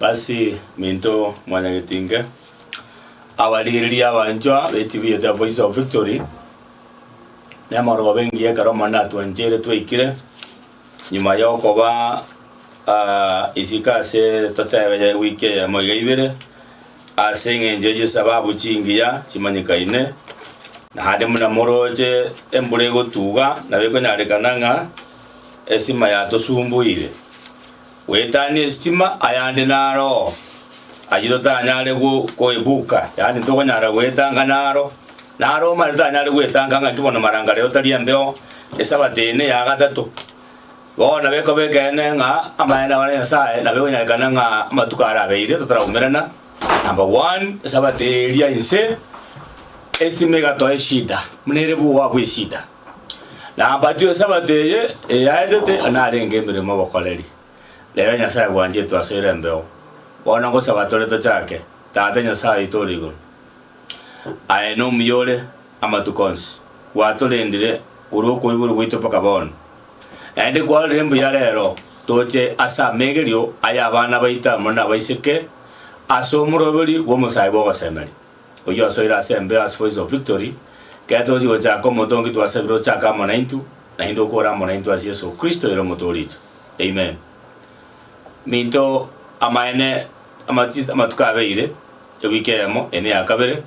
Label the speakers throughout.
Speaker 1: Basi minto mwanyagetinge, abarigereria abanchwa b'etibi yaito ya Voice of Victory, nemorobe engiya ekero Omonene atwancheire twaikire, nyuma ya okoba isiko ase totebe ya ewiki eyemo iga ibere, ase eng'encho ye chisababu chingiya chimanyekaine, naende buna moroche embura egotuga, nabo ekonyarekana ng'a esima yatosumbuire. Goetania esitima ayande naro ayio totanyare koebuka, yaani ntokonyara goetanga naro, naro omanye totanyare goetanga ng'aki bono maranga rero tari embeo, esabato eye neya gatato. Bono nabo ekoba ekeene ng'a amaene abare Nyasaye nabo ekonyarekana ng'a amatuko arabeire totaraumerana, number one, esabato eria inse, esitima egatoa eshida, buna ere bwoa bwa eshida. Number two, esabato eye eyaetete narenge emeremo obokoreri. Rero Nyasae bwanchete asoire embeo. Bono ngosaba tore tochake, Tata Nyasae oito ore igoro, aye nomuya ore amatuko onsi, gwatorendire korwa okoiborwa gwaito mpaka bono. Naende kwarorire mbuya rero toche ase amegerio aya abana baito amo nabaiseke ase omoroberi bw'omosae bw'ogosemeria. Oyio osoire ase embeo ase Voice of Victory, ekero togochia gochaka omotongi twasabire ochake amo naintwe, naende okore amo naintwe ase Yeso Kristo ere omotoori oito. Amen. Minto amaene amati amatuko abeire, ewiki eyemo, eye neya kabere,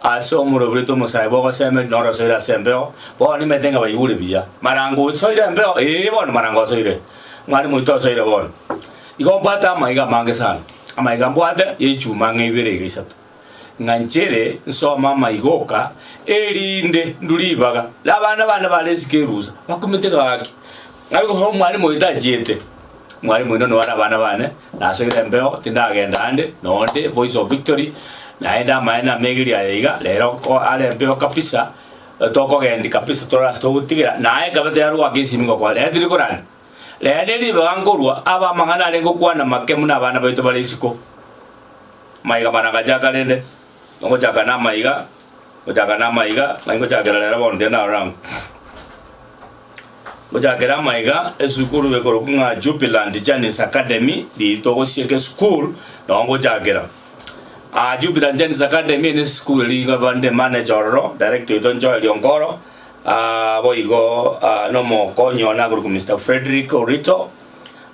Speaker 1: ase omorobereto omosae bw'ogosemeria noro osoire ase embeo, bono nimanyete ng'a baigure buya. Marango osoire embeo, ee bono marango osoire, mwalimu oito osoire bono. Igo mbwate amaiga amange sana, amaiga mbwate ya echuma ang'e ibere iga isato. Ng'a nchere nsome amaiga oka, erinde ndue ribaga ri'abana bane bare isiko erusa, bakumete gaki. Ng'a igo omwalimu oyo tachiete, omwalimu oino nigo are abana bane, nasoire embeo, tindagenda ande, nonde Voice of Victory, naende amaene amegeri aya iga, rero ko are embeo kabisa, tokogendi kabisa torore ase togotigera, naye ekabe tayari goaka esimi ngokora, rero tiri korani. Rero ne ribaga nkorwa, abe amang'ana arenge gokwana make buna abana baito bare isiko. Amaiga mana ngachaka rende, ngochaka na amaiga, ngochaka na amaiga, ng'ai ngochakera rero bono tiga narora ng'o. Ngochakera amaiga esukuru ekorokwa ng'a Jubilant Journeys Academy, riria togosieka esukuru, noo ngochakera. Aa Jubilant Journeys Academy ere esukuru eria iga bande manager ororo, director oito Joel Ongoro, boigo na omokonyi one akorokwa Mister Fredrick Orito,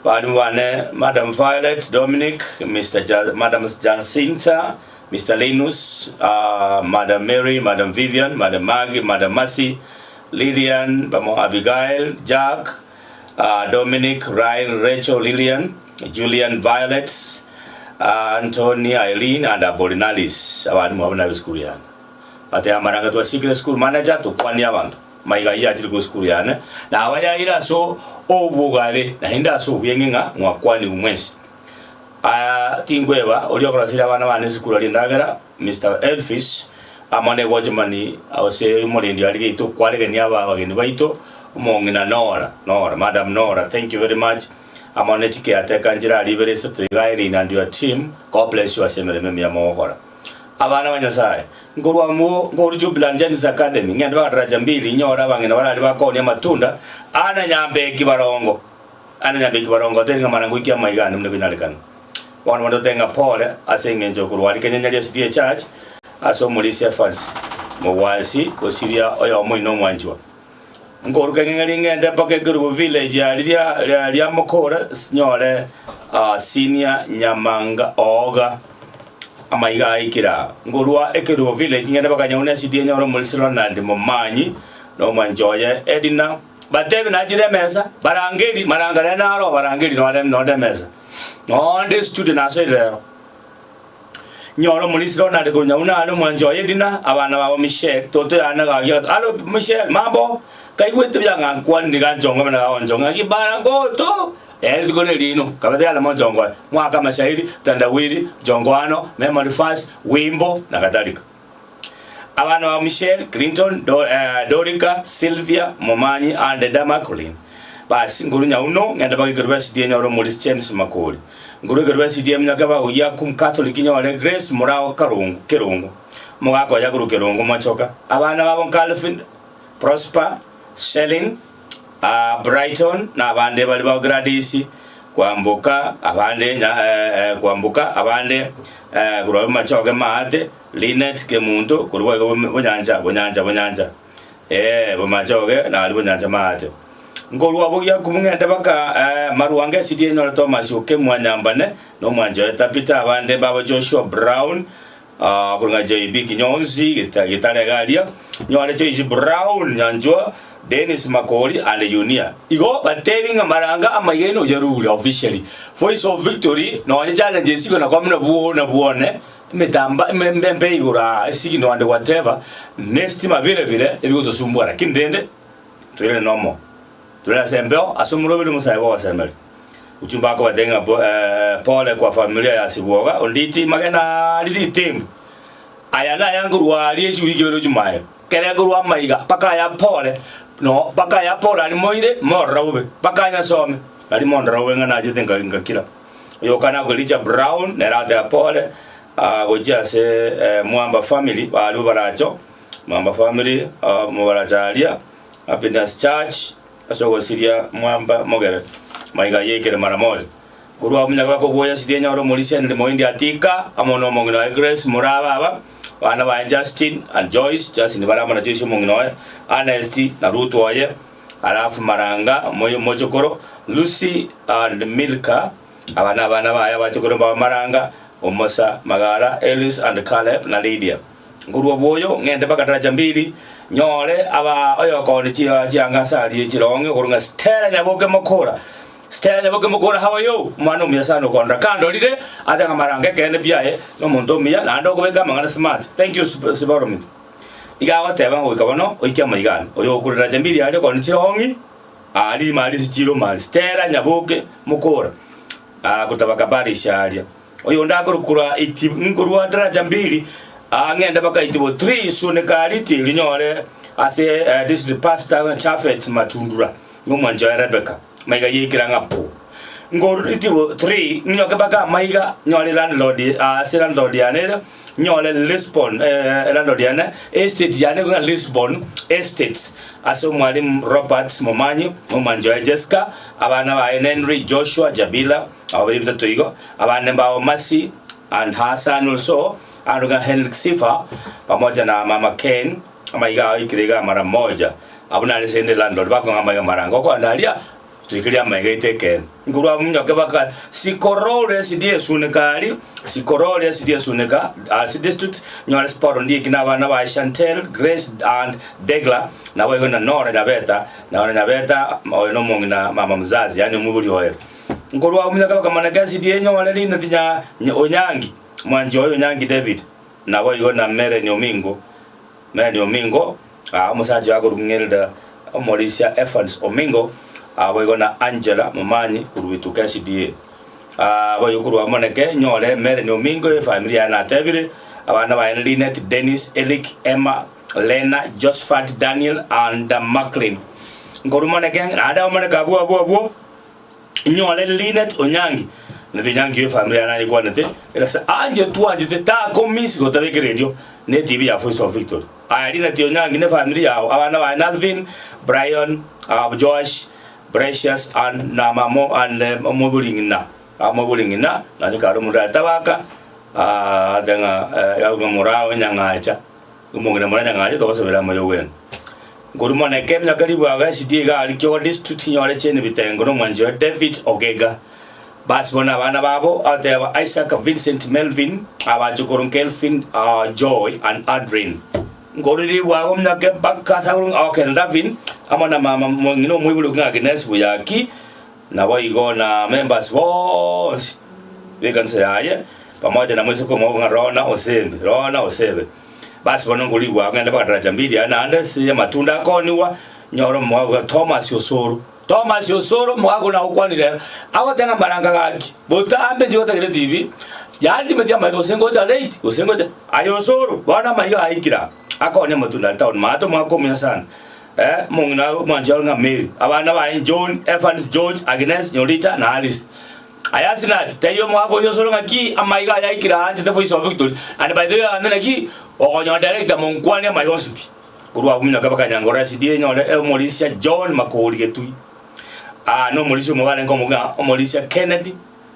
Speaker 1: Abalimu bane, Madam Violet, Dominic, Mister Ja, Madam Jacinta, Mister Linus, Madam Mary, Madam Vivian, Madam Maggie, Madam Mercy, Lilian, bamo Abigail, Jack, Dominic, Ryle, Rachel, Lilian, Julian, Violet, Anthony, Eileen, and Apollinaris. Abalimu abwo nabe esukuru yane. Bateba amaranga twasikire school manager tokwanie abanto. Maiga ayio achire korwa esukuru yane, na abayaire ase obogare, naende ase obweng'e ng'a mwakwanigwe mwensi. Aya tinkweba oria okoroseria abana bane esukuru aria endagera, Mister Elvis, amo ne watchman gose omorendi aria gaito okwaregenia aba abageni baito, omong'ina Nora, Nora, Madam Nora, thank you very much, amo ne chicaretaker nchire aria ibere isato iga Irene and your team, God bless you ase emeremo emiya mogokora. Abana ba Nyasae, nkorwa mo nkorwa Jubilant Genesis Academy, ng'ende mpaka daraja mbili, nyore abang'ina barari bakoonia amatunda, ana nyambeki barongo, ana nyambeki barongo, teri ng'a mana ngoikia amaiga ane buna ekonyarekana. Bono bono totebe ng'a pole ase eng'encho okorwa aria Kenya Nyaria SDA Church, ase omorisia Evans Mogwasi, gosiria oyomo oino omwanchwa. Nkoruka eng'eng'eri ng'ende mpaka ekerubo village aria ria ria Mokora, nyore senior Nyamanga Ooga. Amaiga aikire aa. Nkorwa ekerubo village ngende mpaka Nyauna city nyore omorisia Ronald Momanyi na omwanchi oye Edna. Batebi nachire emesa, barangeri, maranga rero naro barangeri nore nonde emesa. Nonde estudio nasoire rero. Nyore omorisia Ronald korwa Nyauna are omwanchi oye Edna, abana babo Michelle, toto yane gaki agote, Hallo Michelle, mambo? Kaigwete buya ng'a nkwanire iga nchongo buna gagonchonga ng'aki bara ngoto! Ere rituko nerino, kabete yane monchongo oye, mwake amashairi, tandawili, mchongoano, memory verse, wimbo, na kadhalika. Abana ba Michelle, Clinton, Do, eh, Dorika, Sylvia, Momanyi, and Damacolin. Basi nkoru nyauno, ng'ende mpaka ekerubo SDA nyore omorisi James Makori. Nkoru ekerubo SDA munyake bagoyia Kum Catholic nyore Grace Murao Karungu, Kerungu. Omogaka oye akorwa Kerungu Mochoka. Abana babo Calvin, Prosper, Shelin, Brighton, na abande baria ba Gladys. Kwamboka, abande Kwamboka, abande korwa Bomachoge Maate, Linet Kemunto, korwa boigo Bonyancha, Bonyancha, Bonyancha, ee Bomachoge na aria Bonyancha Maate. Nkorwa abwo Giakumu ng'ende baka Marwange esidi enyore Thomas Okemwa Nyambane, na omwanchi oye Tabitha, abande mbabo Joshua Brown, Korwa ng'a JB Kinyonsi, Gitare iga aria, nyore Joyce Brown, Nyanchwa, Dennis Makori and Yunia. Igo batebi ng'a maranga amaiga aino oyarure officially. Voice of Victory nonye challenge esiko na kwamina bwo na bwone emetamba embe igoro aa esignal and whatever ne estima bire bire ebigotosumbua lakini rende toirane nomo. Tore ase embeo ase omoroberi omosae bw'ogosemeria. Ujumbe akobatebia ng'a pole kwa familia ya Sibwoga Onditi magena aria ritimbu. Aya naya nkorwa aria echiwiki ibere ochimaye. Kere nkorwa amaiga mpaka aya pole no mpaka aya pole aria moire morora bobe mpaka anyasome aria mondora bobe ng'a nachete nka ngakira. Oyoka nakwe Richard Brown nere ateba pole gochia ase Mwamba family baria baracho Mwamba family mobaracho aria Happiness Church Ase ogosiria mwamba mogere maiga ay'ekere mara moja. Korwa abwo monyare bakobwoya siria enyoro omorisia Henry Moindi Atika amo nomong'ina oye Grace Moraa baba, abana baye Justin and Joyce, Justin bare amo na Joyce omong'ina oye, Ernest na Ruth oye, alafu Maranga omochokoro, Lucy and Milka, aba nabana baye abachokoro mbabo Maranga, Omosa, Magara, Elis and Caleb na Lydia. Nkorua bwoyo ng'ende mpaka daraja mbili, nyore aba oyokooni chianga ase aria chirong'e okorwa ng'a Stella Nyaboke Mokora. Stella Nyaboke Mokora how are you? Omwana omuya sana okondora. Kandorire ate ng'a maranga ekeene pi aye nomonto omuya naende okobeka amang'ana smart. Thank you Siboromiti. Iga agoteba ng'a goika bono oike amaiga ane. Oyo okure daraja mbili aria okooni chirong'i aria mari ase chiro mari. Stella Nyaboke Mokora. Agotabaka parish aria. Oyonde akorokwa iti nkorwa daraja mbili, aa ng'ende mpaka itibo 3 sunika riti rinyore ase eh, district pastor Chafet Matundura ng'omwancho ya Rebecca maiga yeikera ng'a po nkoru itibo 3 nyoke mpaka amaiga nyore landlord ase landlord yane ere nyore Lisbon eh, landlord yane estate yane ng'a Lisbon Estates ase omwalimu Robert Momanyi omwancho ya Jessica abana baye Henry Joshua Jabila Abo bere bitato igo, abande mbao Mercy and her son also, and ng'a Henrik Sifa, pamoja na mama Ken, amaiga ao aikire iga mara moja. Abwo nare ase ende landlord bakong'a amaiga marange okoenda aria, toikerie amaiga aito ekeene. Nkorwa abwo monyoke baka Sikorore SDA Sunika aria, Sikorore SDA Sunika ase district, nyore Siporo Ndieki na abana baye Chantel, Grace and Degla, naboigo na Nora Nyabeta, Nora Nyabeta oyo nomong'ina mama mzazi, yaani omobori oye. Nkorwa omunyaka bakamanya Gasiti enyore rinoti nya Onyangi, mwanchi oye Onyangi David, naboigo na Meren Omingo, Meren Omingo, omosacha oye akorokwa ng'Elder Omorisia Evans Omingo, boigo na Angela Momanyi korwa Bituka SDA. Boigo korwa Omoneke nyore Meren Omingo efamiri yaye natebire, abana baye Linet, Dennis, Eric, Emma, Lena, Josphat, Daniel and Macklin. Nkorwa Omoneke naende Omoneke abwo abwo abwo. Inyore Linet Onyangi, Linet Onyangi oyo efamiri yaye nayekwanete, egase anche twanchete takomisi gotabeka eredio ne etibi ya Voice of Victory. Aya Linet Onyangi ne efamiri yao, abana baye Nalvin, Brian, Joash, Precious and na mamo and omobori ng'ina, omobori ng'ina nonye kare omonto atabaka ate ng'a moraa onyang'acha. Omong'ina mora nyang'ache togosabera amayo gwene. Nkorwa moneke emiaka ribwaga esiti iga aria Kyogo district nyore cheni bitengo nomwanchi oye David Ogega. Basi bono abana babo ateba Isaac, Vincent, Melvin, abachokoro Kelvin, Joy and Adrin. Nkorwa ribwaga omiaka mpaka ase akorwa okay na Davin amo na mama mong'ina omoibori okong'a Agnes Buyaki naboigo na members bonsi b'ekanisa yaye pamoja na moiseke omwabo ng'a Rona Osembe, Rona Osebe. Basi bono nkorigwa ng'ende mpaka daraja mbili aa naende ase amatunda akoonigwa, nyore omogaka Thomas Osoro. Thomas Osoro omogaka oyo nagokwanire ere, agoteba ng'a maranga gaki, botambe inche gotagete TV, yaani timanyeti amaiga gose ngocha late, gose ngocha, aye Osoro, bono amaiga aikire aa, akoonia amatunda aria town, maate omogaka omuya sana, eh, omong'ina omwanchi ore ng'a Mary, abana baye John, Evans, George, Agnes, Nyorita na Alice. Aye Asinati, tebia omogaka oyio osore ng'aki amaiga aye aikire aa anchete Voice of Victory, and by the way ande naki okonyora director monkwanie amaiga onsi pi. Korwa abwo omonyoke bakanyangorora SDA enyore omorisia John Makori Getui. Aa nomorisia omobe arenge omobe ng'a omorisia Kennedy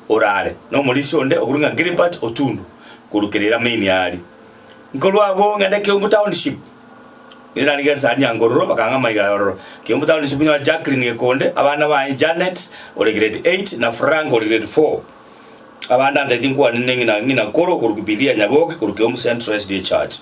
Speaker 1: orare, na omorisia onde okorwa ng'a Gilbert Otundu korwa Kerera main aria. Nkorwa abwo ng'ende Keumbu Township, nigo narenge ase aria Nyankororo bakang'a amaiga aya ororo. Keumbu Township nyore Jacqueline Gekonde, abana baye Janet ore grade 8 na Frank ore grade 4. Abande antaeti nkwane ne ng'ina ng'ina koro korwa Bibilia Nyaboke korwa Keumbu Central SDA Church.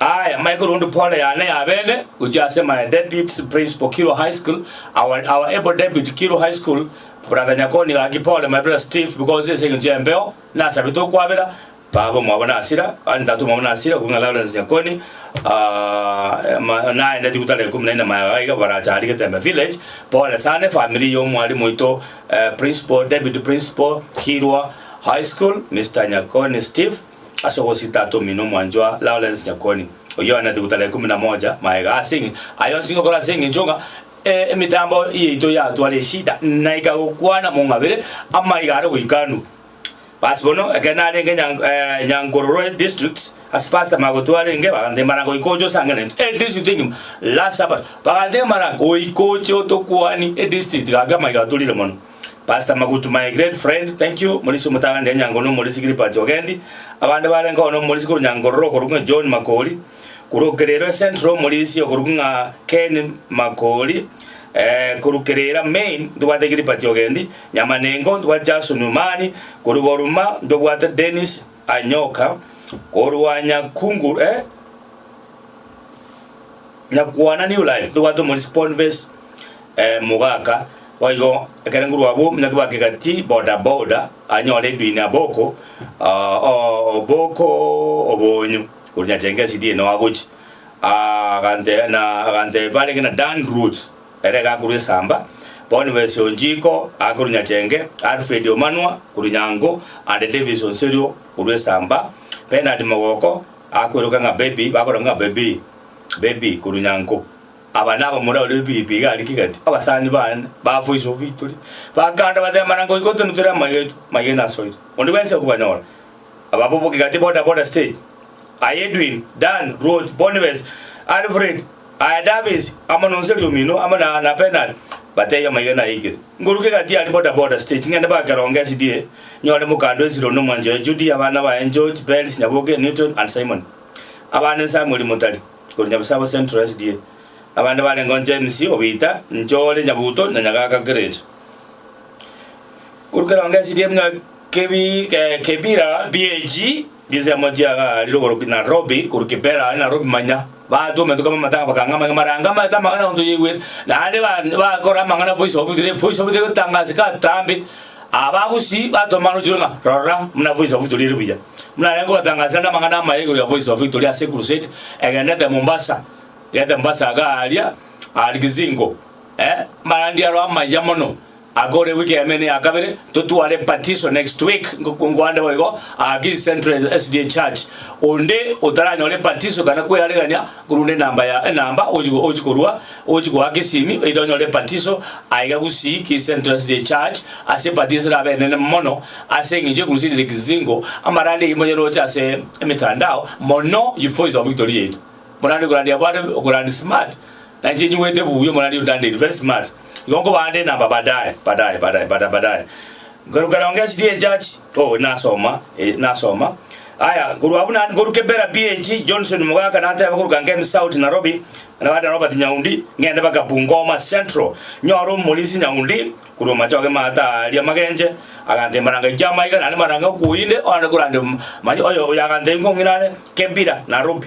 Speaker 1: Aya, Michael Rundu pole yane ya bene gochia ase my deputy principal Kirwa High School, our, our able deputy Kirwa High School, brother Nyakoni gaki pole my brother Steve because ase eng'encho y'embeo nasabete okwabera baba omwabo nasira ani tata omwabo nasira okong'a Lawrence Nyakoni ah, ma, naendeti gotara ikomi na ine maega iga baracha aria Getembe village pole sana efamiri ya omwalimu oito eh, principal deputy principal Kirwa High School Mr Nyakoni Steve Ase ogosii tata omino omwanchwa Lawrence Nyakoni, oyio oanete gotara ikomi na moja magega ase eng'encho aye onsi ngokora ase eng'encho ng'a emitambo yaito yatwara eshida na ikagokwana mong'abere amaiga are goikanwa. Basi bono ekero narenge Nyankororo district ase pastor Magotu arenge bagantebia mara goika oche osange naintwe edistrict engima last Sabbath bagantebia mara goika oche otokwani edistrict gaki amaiga aturire mono. Pastor Magutu my great friend thank you morisi omotang'ani riria nyango nomorisi Gilbert Ogendi abande barenge oo nomorisi korwa Nyankororo okorokwa ng'a John Makori korwa Okerero Central omorisi okorokwa ng'a Ken Makori eh, korwa Kerera Main ntobwate Gilbert Ogendi Nyamanengo ntobwate Jason Omani korwa Boruma ntobwate Dennis Anyoka korwa Nyakungu eh, Nyakwana New Life ntobwate omorisi Boniface eh, mogaka Boigo ekero nkorwa abwo omonyakibo ake gati boda boda anyore Edwin Aboko Oboko obonyo korwa Nyachenge SDA noo agochi agante na agantebia arenge na Dan Roots ere iga akorwa Esamba Boniface Onjiko akorwa Nyachenge Alfred Omanwa korwa Nyango and Davis Onserio korwa Esamba Bernard Mogoko akweroka ng'a Baby bakorwa ng'a Baby Baby korwa Nyango. Aba nabamura baria b'epigipigi iga aria kegati, abasani baane ba Voice of Victory, bakanda batemana ngoika otenutore amaiga aito, amaiga nasoire. Onde bwensi okobanyora. Aba bobo kegati boda boda stage. Aye Edwin, Dan, Ruoth, Boniface, Alfred, aya Davis, amo na Onseri omino, amo na na Bernard, batebie amaiga naikire. Nkoru kegati aria boda boda stage, ng'ende mpaka Kerongo SDA, nyore mokando Esiro na omwanchi oye Judy, abana baye George, Bells, Nyaboke, Newton and Simon. Abana Samuel Motari. Korwa Nyabusabo Central SDA, abande barengeo James Obiita, Nchore Nyabuto na Nyagaka Kerecha. Korwa Kerongo SDA buna Kebi Kebira BAG chinsemo chia rirogoro Nairobi korwa Kibera aria Nairobi manya batwa amatuko amatanga bakanga amang'ana maranga amaete amang'ana onsi oyaigwete naende bakora amang'ana voice of victory voice of victory egotangaseka atambe abagusii batwa amang'ana ochire ng'a rora buna voice of victory ere buya. Buna arenge kobatangasera namang'ana amaya igoro ya Voice of Victory ase ecrusade egendete Mombasa, egete Mombasa iga aria aria Kizingo eh, amarandia aro amaya mono akore ewiki eyemo ene ya kabere totware ebatiso next week nkwande boigo aa Kisii Central SDA Church. Onde otaranyora ebatiso kana kwearegania korunda enamba ya enamba ochi ochi korwa ochi goaka esimi oite onyore ebatiso aiga Gusii Kisii Central SDA Church ase ebatiso erabe enene mono Ase engencho y'ekurusiri rikizingo, amarandi eyio monyeroche ase emetandao mono you voice of victory yaito. Morandi korandia abande okorandi smart na inche nyigwete buya omorandi otanderi very smart. Igo nkobande enamba baadaye baadaye baadaye baadaye baadaye. Nkaruka ronge SDA church oh nasoma eh, nasoma aya korwa abwo naende nkoruka Ebera PAG Johnson Mogaka nateba koruka Ngemi South Nairobi nabande Robert Nyaundi ng'ende mpaka Bungoma Central nyore omorisia Nyaundi Korwa amachoge maate aaria magenche, agantebia maranga inche amaiga naende maranga okoinde onde korande manye oyo oyo agantebia nkong'ina are Kebira Nairobi.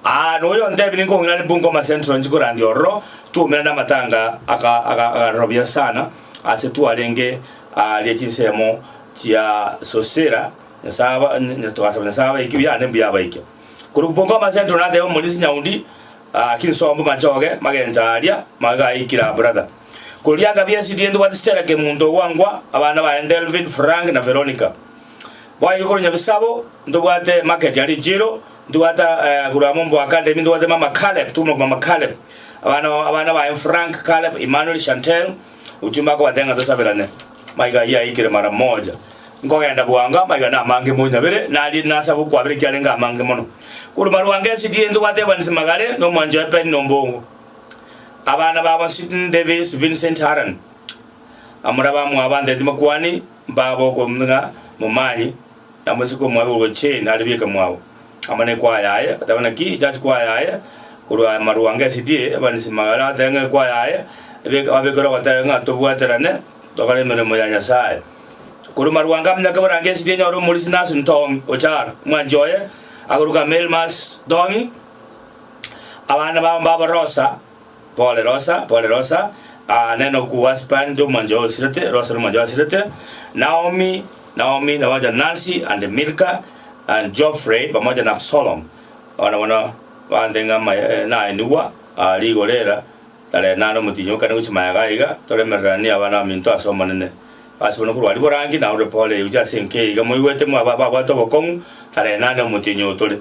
Speaker 1: Aa noyo ontebire nkong'ina are Bungoma Central inche korandia ororo twaumerane amatanga aka aka akarobia sana ase twarenge aaria chinsemo chia Sosera Nyasaye aba togasaba Nyasaye abaike buya naende mbuya abaike. Korwa Bungoma Central nateba omorisia Nyaundi kinsombo machoge magencho aaria magega aikire aa brother. Koria akabia esidi ende Stella Kemunto ogwangwa, abana baye Delvin, Frank na Veronica. Boigo korwa Nyabisabo ntobwate market ya Rijiro, ntobwate eh, korwa amo Mbo Academy ntobwate Mama Caleb, tukumanya Mama Caleb. Abana abana baye Frank, Caleb, Emmanuel, Chantel, ujumbe akobatebia ng'a tosaberane. Maiga ayio aikire mara moja. Nkogenda bwango amaiga namange monyabere, nario nasaba okwabera ekiarenge amange mono. Korwa Marwango esidi eye ntobwate Evans Magare, na omwanchi oye Penina Ombongo. Abana babo Sidney Davis, Vincent Haran, Amura bamwabo anteti makuani, mbabo okomng'a momanyi, na omosike omwabo korwa Jane are bieka mwabo, amo nekwaya yaye, agateba naki church kwaya yaye korwa Marwanga SDA, Evangelist Magare agateba ng'a ekwaya yaye ebeke babekere ogoteba ng'a tobwaterane tokore emeremo ya Nyasaye. Korwa Marwanga amanyake borange SDA nyore omorisia Nancy Ntongi Ocharo, omwanchi oye akoruka Melmas Ntongi, abana babo mbabo Rosa, Pole Rosa, pole Rosa, ah, nene okwo husband omwanchi oye osirete, Rosa nomwanchi oye asirete, Naomi, Naomi pamoja na Nancy and Milka and Geoffrey pamoja na Absalom. Abana bono bande ng'a ama eh, naenigwa ah, rigoro era tare nare omotinyi okane gochia maega iga toremereranie abana baminto ase Omonene. Ase bono korwa aria borangi naende pole gochia ase enka eye iga moigwete mwaba babwate obokong'u tare nare omotinyi otore.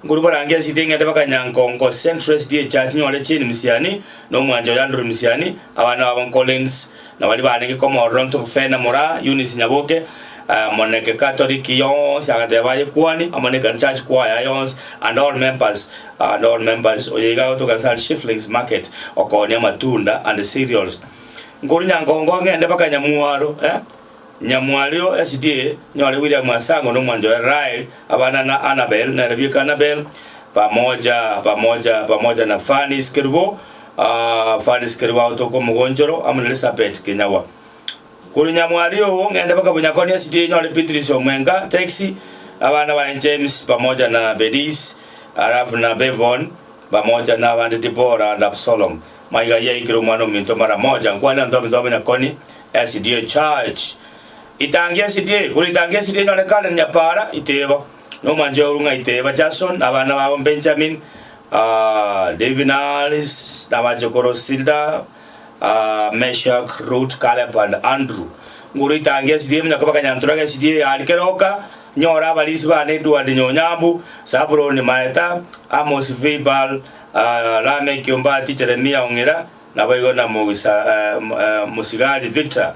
Speaker 1: Nkorwa barange esiti eng'ende bakanyankonko Central SDA Church nyore Jane Misiani na omwancha oye Andrew Misiani, abana babo Collins na baria barenge komorora Nturufena Moraa, Eunice Nyaboke, Moneke Catholic yonsi agateba aye kwani amo ne Ekanisa Church choir yonsi and all members and all members oyo iga agotoka nse are Shiflings Market okoonia amatunda and cereals. Nkorwa Nyankonko ng'ende mpaka Nyamwaro eh. Nyamwario SDA, nyore William Asango na omwancha oye Rael, abana na Annabel, nere bieka Annabel, pamoja pamoja pamoja na Fanis Kerubo, ah, Fanis Kerubo agotoka omogonchoro, amo na Elizabeth Kenyawa. Korwa Nyamwario oo ng'ende mpaka Bonyakoni SDA, nyore Beatrice Omwenga, Taxi, abana baye James pamoja na Bedis, alafu na Bevon, pamoja na abande Deborah and Absalom. Maiga ayio aikire omwana ominto mara moja, nkwane abanto baminto ba Bonyakoni, SDA Church. Itangi SDA, korwa Itangi SDA nyore Karen Nyapara, Iteba, na omwanchi oye orung'a Iteba Jason, na abana babo Benjamin, ah, David na Alice, na abachokoro Silda, ah, Meshach, Ruth, Caleb and Andrew. Nguru Itangi SDA manya koba Kanyanturaga SDA yari Keroka, nyore abarisi bane Edward Nyonyambu, Zabulon Maeta, Amos Vibal, ah, Lameck Ombati, Jeremia Ong'ira, Naboigo na Mosigari Victor,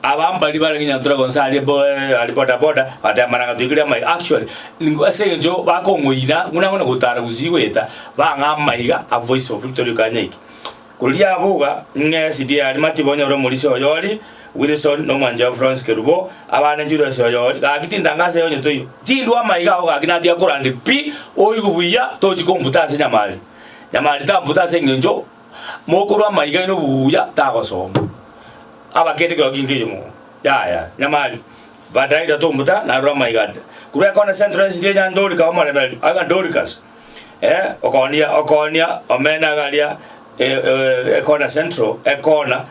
Speaker 1: aba mbari barenge nyantura gonse aria aria boda boda, bateba maranga toikeria amaiga. Actually, nigo ase eng'encho bakong'oira buna ng'o na gotara gusii goeta, bang'a amaiga a Voice of Victory Okanyaiki. Koria aboga ng'a SDA aria matiba onyore omorisia oyori, Wilson na omwancha Florence Kerubo, abande Julius oyori, gaki tintangasa onye toiyo. Tindwa amaiga ao gaki natiga korandi pi, oigwe buya tochi kombuta ase nyamari. Nyamari tambuta ase eng'encho Mokorwa amaiga aino buya tagosoma. Abakende kero kinga eyemo yaya nyamari badaida tombuta narora amaiga ande. Korwa ekona central esiri enya Dorika omoremereri aiga Doricas eh okonia okonia omena agaria ekona central ekona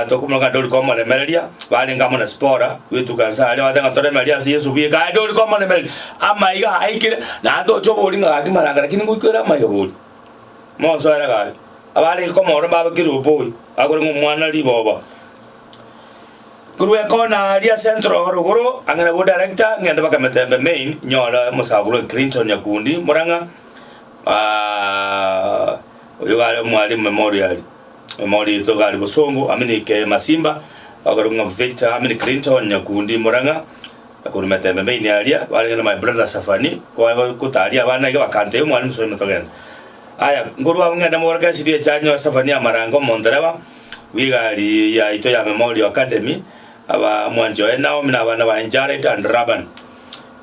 Speaker 1: tokomoroka Dorika omoremereria barenge amo na Sipora bwetuka nse aria bateba ng'a toremererie ase Yeso bweka aye Dorika omoremereri amaiga aikire naende tocha obori ng'a gaki maranga lakini ngoikere amaiga bori. Monsoere gaki, abarenge komorora mbabekirwe oboi, bakore ng'a omwana riboba. Korwa ekona aria Central rogoro ang'e nabwo director ng'ende mpaka Metembe main nyore omosaburo Clinton Nyakundi Murang'a oyo iga are omwalimu memorial memorial ito iga aria Bosongo aminike Masimba bakorokwa ng'a Victor amini Clinton Nyakundi Murang'a korwa Metembe main aria barenge na my brother Safani gotaria abana iga bakantebia omwalimu soima togende. Aya nkorwa abwo ng'ende moboroke esiri echa nyore Safani amarango omontereba bw'egari yaito ya Memorial Academy aba mwanchi oye Naomi na abana baye Jared and Laban.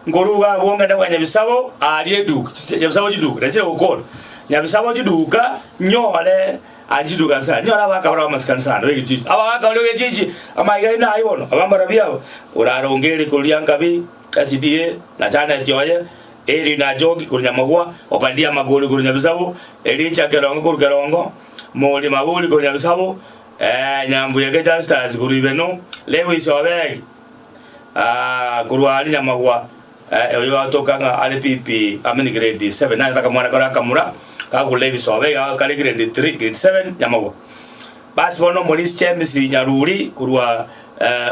Speaker 1: Nkorwa iga abwo ng'ende bwa Nyabisabo aaria eduka Nyabisabo chiduka nachire gokora Nyabisabo chiduka nyore Aria chiduka nse aria, nigo abagaaka bare b'amasikani sana b'egechichi. Abagaaka baria b'egechichi, amaiga aino ayio bono, abambarabia aba, orarongerie koria nkabi, SDA, na Janet oye, Eli na Jogi korwa Nyamagwa, Obadia Magori korwa Nyabisabo, Elija Kerongo korwa Kerongo, Mori Maburi korwa Nyabisabo, eh, Nyambuyeke Justus korwa Ibeno, Lewis Obegi, ah, korwa aria Nyamagwa, Oyo agatoka ng'a are PP ame ni grade 7 nanyete akamwana kare akamura kagokora ebisobe iga kare grade 3 grade 7 nyamagwa. Basi bono omorisia James Nyaruri korwa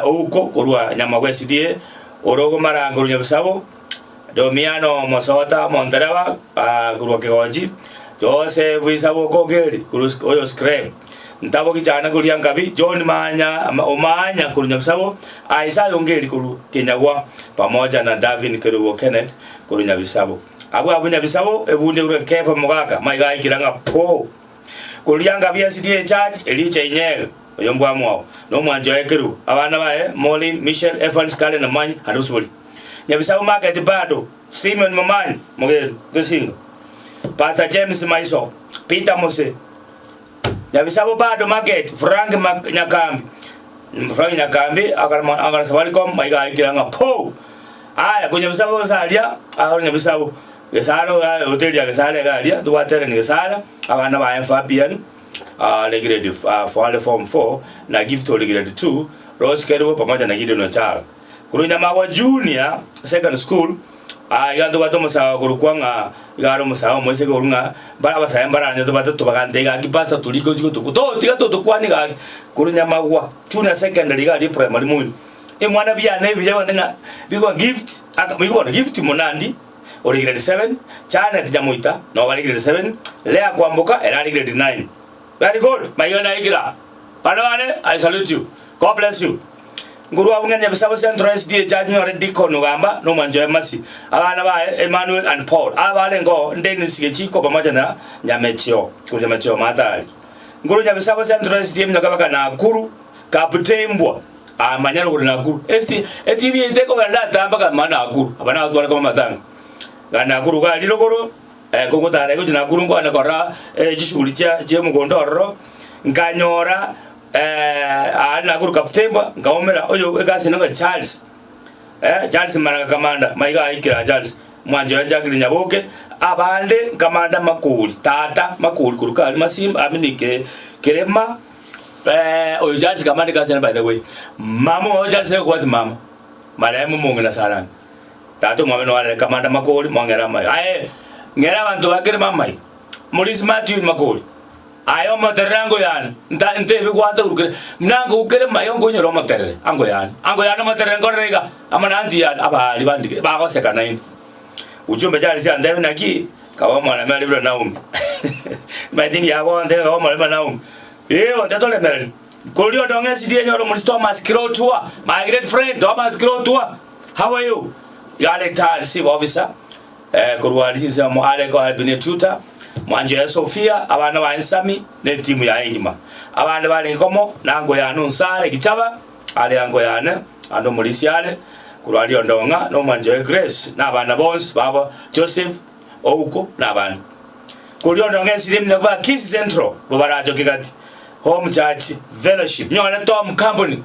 Speaker 1: Ouko korwa Nyamagwa SDA ore ogomaranga korwa Nyabisabo, Domiano Mosota Montereba korwa Kegochi, Joseph Isabo Okongeri korwa oyo Scrap, Ntabo Kichana korwa Nkabi, John Maanya Omaanya korwa Nyabisabo, Isaiah Ongeri korwa Kenyagwa, pamoja na Davin Kerubo Kenneth korwa Nyabisabo. Abwo abwo Nyabisabo ebunde korwa Kefa Mogaka, maiga aikire ng'a po. Koria ngabi asirie echurch Elija Inyega, oyo mbwamwabo, na omwanchi oye Kerubo, abana baye Maureen, Michelle, Evans, Karen na Momanyi ande Bosibori. Nyabisabu Market bado, Simeon Momanyi, Mogeni, Gesinga, Pastor James Maiso, Peter Mose, Nyabisabu bado Market, Frank Nyakambi, Frank Nyakambi akara Safaricom maiga aikire ng'a po. Aya ko Nyabisabu bonsi aria, akore Nyabisabu Gesare hoteli ya Gesare iga aria, tobwaterani Gesare, abana baye Fabian are grade are form 4 na Gift ore grade 2, Rose Kerubo pamoja na Gideon Ocharo. Korwa Nyamagwa Junior Secondary School, aa iga ntobwate omosae okorokwa ng'a iga are omosae omoiseke korwa ng'a mbare abasae mbaranyore tobate tobagante iga gaki pastor torike ochie gotoku totiga totokwanie gaki korwa Nyamagwa Junior Secondary iga aria primary moino. Emwana biane ebiya bonde ng'a bigwa Gift aka bono Gift Monandi ore grade 7, Janet Nyamoita nabo bare grade 7, Leah Kwamboka ere are grade 9. Very good, maiga naikire Bana bane, I salute you. God bless you. Nkorwa abwo ng'ende Nyabisabo Central SDA Church nyore Deacon Ogamba na omwanchi oye Mercy, abana baye Emmanuel and Paul, abarenge oo Dennis Gechiko pamoja na Nyamecheo, korwa Nyamecheo Matari. Nkorwa Nyabisabo Central SDA minyoka baka Nakuru, Kaptembwa, aa manya rogoro Nakuru. SDA, etibi yaito ekogenda atambe mpaka ma Nakuru, aba nabatware koma amatanga. Genda Nakuru iga aria rogoro, eh, kogotara gochia Nakuru nkwane korora eh, chishughuli chia chia omogondo ororo, nkanyora Aa nakuru Kaptembwa nkaumera oyo egasi nonga Charles eh, Charles Maraga Kamanda maiga aikire aa Charles mwancho oye Jacqueline Nyaboke abande nkamanda Makori tata Makori korwa kare Masimba I mean ke Kerema eh, oyo Charles Kamanda egasi ere by the way mama oyo Charles nere okobwati mama marehemu omong'ina Sarani tata omwabo nigo arere Kamanda Makori mwang'ere amaiga aye ng'era abanto ba Kerema amaiga Maurice Mathew Makori. Aye omoterere ango yane, nta ntebe gwata gurukire, buna ngokere mayo nkonyora omoterere ango yane, ango yane omoterere nkorere iga, amo na aunty yane, abaari bandike bagoseka naende. Ujumbe Charles antebia naki, kaba omorembe aria buna Naomi. Nimanyete ingiya gontebia kaba omorembe buna Naomi. Ee bonte toremereri. Koria onde ong'esirie enyoro omorisia Thomas Kirotua, my great friend Thomas Kirotua, how are you? Iga are retired civil officer, Korwa aria chinsemo are koa tutor, mwancho ya Sofia, abana baye Sami, na etimu yaye engima. Abande barenge komo na ango yane Onsare Gichaba, are ango yane, ande omorisia are, korwa aria Ondong'a, na omwancho oye Grace, na abana bonsi babo Joseph, Ouko, na abande. Koria Ondong'a esiri eminyaku ba Kisii Central, Bobaracho Kegati, Home Church Fellowship, nyore Tom Company,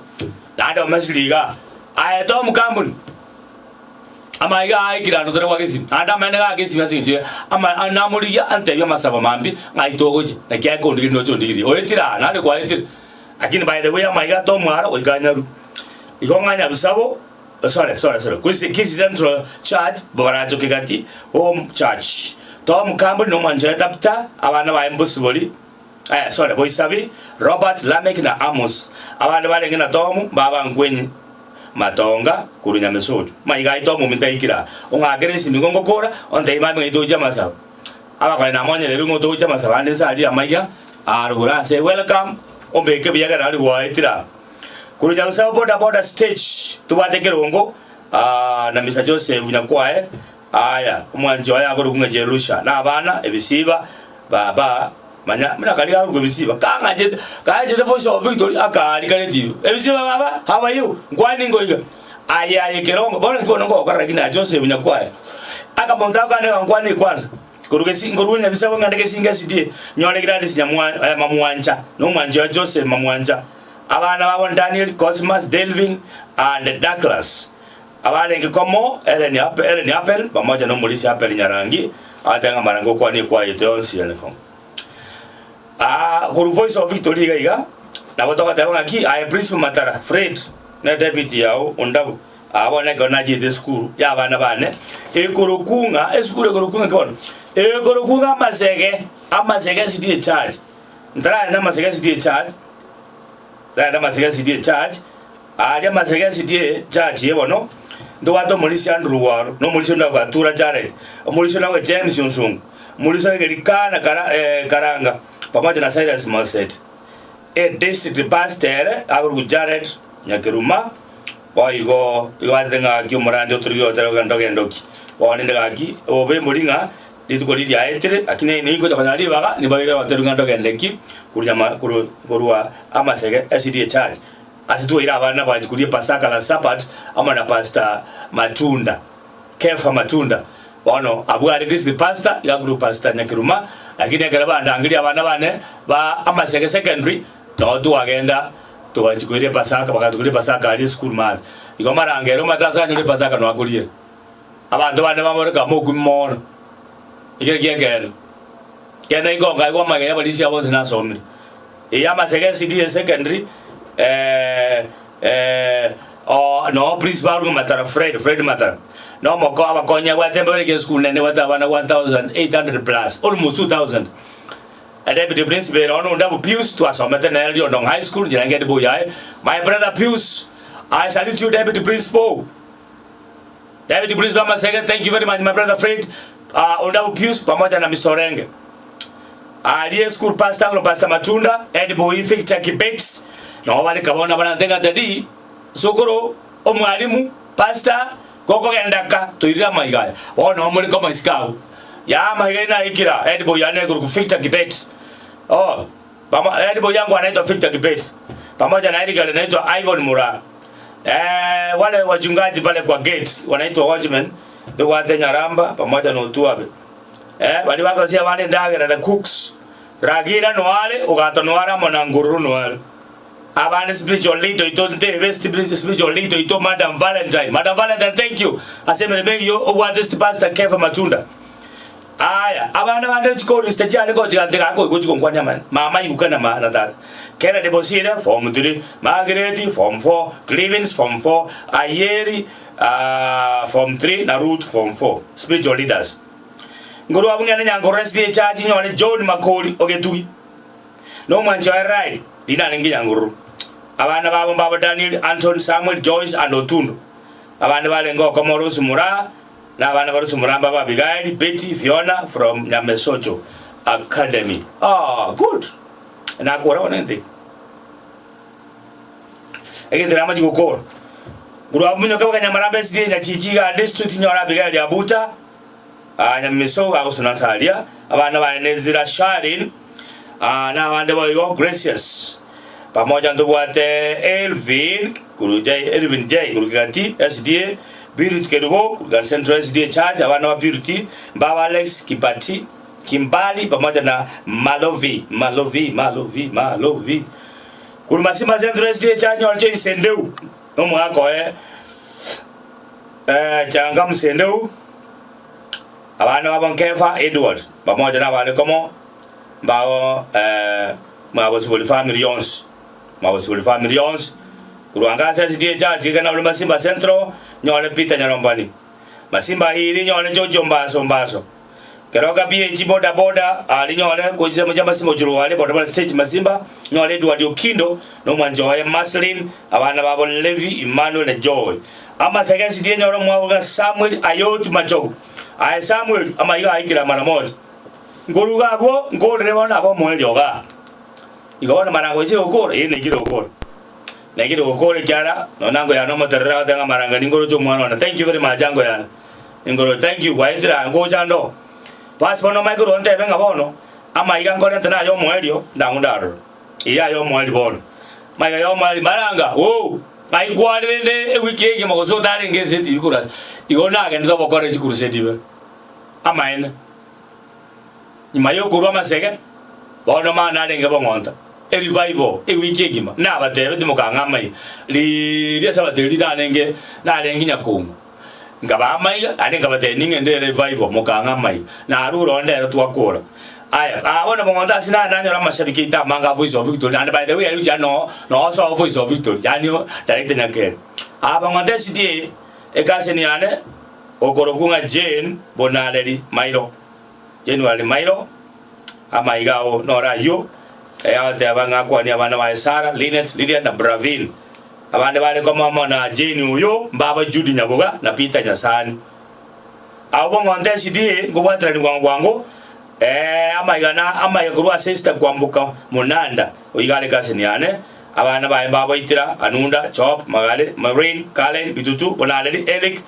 Speaker 1: naende omesiri igaa, aye Tom Company. Amaiga aa ekirando tore gwa gesimi, naende amaene ga gesimi ase engencho ye ama namorigia antebie amasabo mambia ng'ai togochia, naki aye kondigeria noche ondigerie. Oetire aa naende kwaetire. Lakini by the way amaiga tomwaro goika anyaru. Igo ng'a Nyabisabo sorry sorry sorry Kisii Kisii Central Church Bobaracho Kegati Home Church. Tom Kamboni na omwancho oye Tabitha, abana baye Mbosibori eh sorry Boisabi, Robert, Lameck na Amos. Abande barenge na Tom mbaba Nkwenyi. Matonga korwa Nyamesocho. Maiga aito omominto aikire aa, ong'akere esimi nigo ngokora, ontebie mambia ng'ai togochia amasabo. Abakonya namonyererwe ng'o togochia amasabo ande nse aria amaiga aa rogoro ase welcome, ombeke buya ekero nari gwaetire aa. Korwa Nyarusabo boda boda stage, tobwate ekerongo na Mister Joseph Nyakwae, aya omwanchi oye akorokwa ng'a Jerusha, na abana, ebisiba, baba, Manya buna karia gakorokwa ebisiba, kang'achete, gaechete Voice of Victory, akaari kare etibi. Ebisiba baba, how are you? Nkwani ngoiga. Aye aye kerongo, bono nki bono ngogokora lakini aye Joseph Nyakwaya. Akamonto ako kande gankwanie kwanza. Korwa gesi nkorwa Nyabisabo ng'ende Gesinga SDA, nyore Gladys Nyamwa eh, Mamwancha, na omwanchi oye Joseph Mamwancha. Abana babo Daniel, Cosmas, Delvin and Douglas. Abarenge komo Ellen Ellen Apel pamoja nomorisia Apel Nyarangi agateba ng'a mara ngokwania ekwaya yaito yonsi ere komo. Aa korwa Voice of Victory iga iga nabo togoteba ng'aki aye Principal Matara Fred ne deputy yao Ondabu aa bono ekero nachiete esukuru ya abana bane ekorokwa ng'a esukuru ekorokwa ng'aki bono ekorokwa ng'a amasege amasege SDA Church ntararenda amasege SDA Church ntararenda amasege SDA Church Aaria amasegesi ye church bono ntobwate omorisia Andrew Waro, na omorisia onde agwo Atura Jared, omorisia onde agwo James Onsungu, omorisia onde Elikana Kara eh, Karanga, pamoja na Silas Moseti. E district pastor ere akorokwa Jared Nyakeruma, boigo igo batete ng'a gaki omorandi otorigire gotera gento gento ki. Bono rende gaki obobe mbori ng'a. rituko riria riaetire, lakini ningocha konyora ribaga, nimbabekere abatebi ng'a ndogende ki? Korwa nyama korwa korwa amasege SDA Church, ase twaire abana bachi koria epasaka last Sabbath amo na Pastor Matunda, Kefa Matunda. Bono abwo are district pastor, iga akorokwa Pastor Nyakiruma, lakini ekero bandangeria abana bane ba amasege secondary, noo twagenda togachia koira epasaka, bagachia koria epasaka aria esukuru maate. Igo maranga ere omanyete ase anyore epasaka noo akoriera. Abanto bande bamoreka mokumi mono, ekero ki'ekeene. Kende ingo nkaigwa amang'ana y'abarisia bonsi nasomire. Eye amasege SDA secondary, eh, eh, oo noo principal arure Matara Fred, Fred Matara. Na omoko abakonyi abwate mbabere ekia esukuru nene ebwate abana 1800 plus, almost 2000. A deputy principal ere ono onde abwo Pius, twasomete nere Riondong High School, inche nainche ndi boyaye. My brother Pius, I salute you deputy principal. David Bruce Bamasege, thank you very much my brother Fred uh, Ondabu Pius pamoja na Mr. Orenge. Arie school pastor ngro pastor Matunda, Ed Boy Victor Kibet. No bali kabona bana tenga tadi sokoro omwalimu pastor gokogenda ka toirira maiga aya. Bono omori koma isikabu. Ya maiga ina ikira Ed Boy ane guru Victor Kibet. Oh, Ed Boy yangu anaitwa Victor Kibet. Pamoja na Eric anaitwa Ivan Mura. Eh, wale wachungaji pale kwa gate wanaitwa watchmen ndobwate Nyaramba pamoja na Otuabe. Eh, baria bakosia abande endagera the cooks. Ragira noare, Ogato noare amo na Ngururu noare. Abande spiritual leader oito ntebe spiritual leader oito Madam Valentine. Madam Valentine thank you ase emeremo eyio obwate Pastor Kefa Matunda. Aya, abana bande chikorista chiane gochika ntiga akoigwa chigonkwania amang'ana. Mama iguka na ma na tata. Kennedy Bosire, form 3, Margaret, form 4, Clevins, form 4, Ayeri, ah, form 3, na Ruth, form 4. Spiritual leaders. Nkorwa abwo ng'ende Nyankorora esiti echachi nyore John Makori o Getugi, na omwanchi oye Rael, riria narenge Nyankororo. Abana babo mbabo Daniel, Anton, Samuel, Joyce and Otundo. Abande barenge okoma Rose Muraa, Na abana ba Rusumuramba ba Abigaili, Betty, Fiona from Nyamesocho Academy. Ah, good. Nakora bono egento eke. Egento namachi gokora. Korwa abwo monyoke baka Nyamaramba esiti ya Nyachichi iga district nyore Abigaili Abuta, ah, Nyamiso gagosuna nse aria, abana baye ne Zira Sharin, ah, na abande boigo Gracious. Pamoja ntobwate Elvin korwa J Elvin J korwa Kegati SDA, Purity Kerubo korwa Central SDA Church, abana ba Purity mbaba Alex Kibati Kimbali pamoja na Malovi Malovi Malovi Malovi korwa Masimba Central SDA Church nyore Joyce Sendeu na omogaka oye eh, Changa Msendeu abana babo Nkefa Edward pamoja na abande komo Mbao mwabosibori family yonsi, mwabosibori family yonsi, korwa ngase ase chie church ekero nabore Masimba Central, nyore Peter Nyarombani, Masimba Hiri nyore George Ombaso Ombaso, Keroka PH boda boda aria nyore korwa chinsemo chia Masimba gochia aria boda boda stage Masimba, nyore Edward Okindo na omwanchi oye Marceline, abana babo Levi, Emmanuel na Joy. Amasege ase chie nyore omwabo Samuel Ayoti Machogu. Aye Samuel, amaiga aikire mara moja. Nkoruga abwo nkorere bono abe omoerio igaa. Igo bono marango inche gokora, ee naikire gokora. Naikire gokora ekiara nonya ango yane omoterere agoteba ng'a maranga ninkoroche omwana one. Thank you very much ango yane. Ninkoroche thank you gwaetire aa ngocha ande oo. Basi bono omanye korwa ontebe ng'a bono, amaiga nkorente naye omoerio, ndang'u ndarora. Eye aye omoerio bono. Amaiga ya omoerio maranga ooh, ng'ai kwarerende ewiki egima gose otarenge ense etibi korwa ase. Igo nagendete obokoreri chikuruseti ibere. Amaene. Nyuma y'okorua amasege, bono mama narenge bong'onta erevival ewiki egima, nabatebetie mokang'a amaiga. Riria esabato eria narenge narenge nyakongo, nkabaa amaiga naende nkabatebia ning'ende erevival mokang'a amaiga. Narure onde ere twakora. Aya, aa bono bong'onta ase naye nanyora amashabiki aito amange a Voice of Victory, naende by the way aria gochia noo noo sobo Voice of Victory, yaani Director Nyakere. Aa bong'onta esiti eye, ekaseni yane okorokwa ng'a Jane Bonareri Mairo. January Mairo, amaiga ao noro ayio, agoteba ng'a akwanie abana baye Sarah, Linet, Lilian na Bravin. Abande bare komo amo na Jane oyo mbaba Judy Nyaboga na Peter Nyasani. Abwo bong'onto SDA nkobwaterani bwango bwango eh, amaiga na amaiga korwa ase Esther Kwamboka Munanda oiga are cousin yane, abana baye mbabaitera Anunda, Job, Magare, Maureen, Karen, Bitutu, Bonareri, Eric,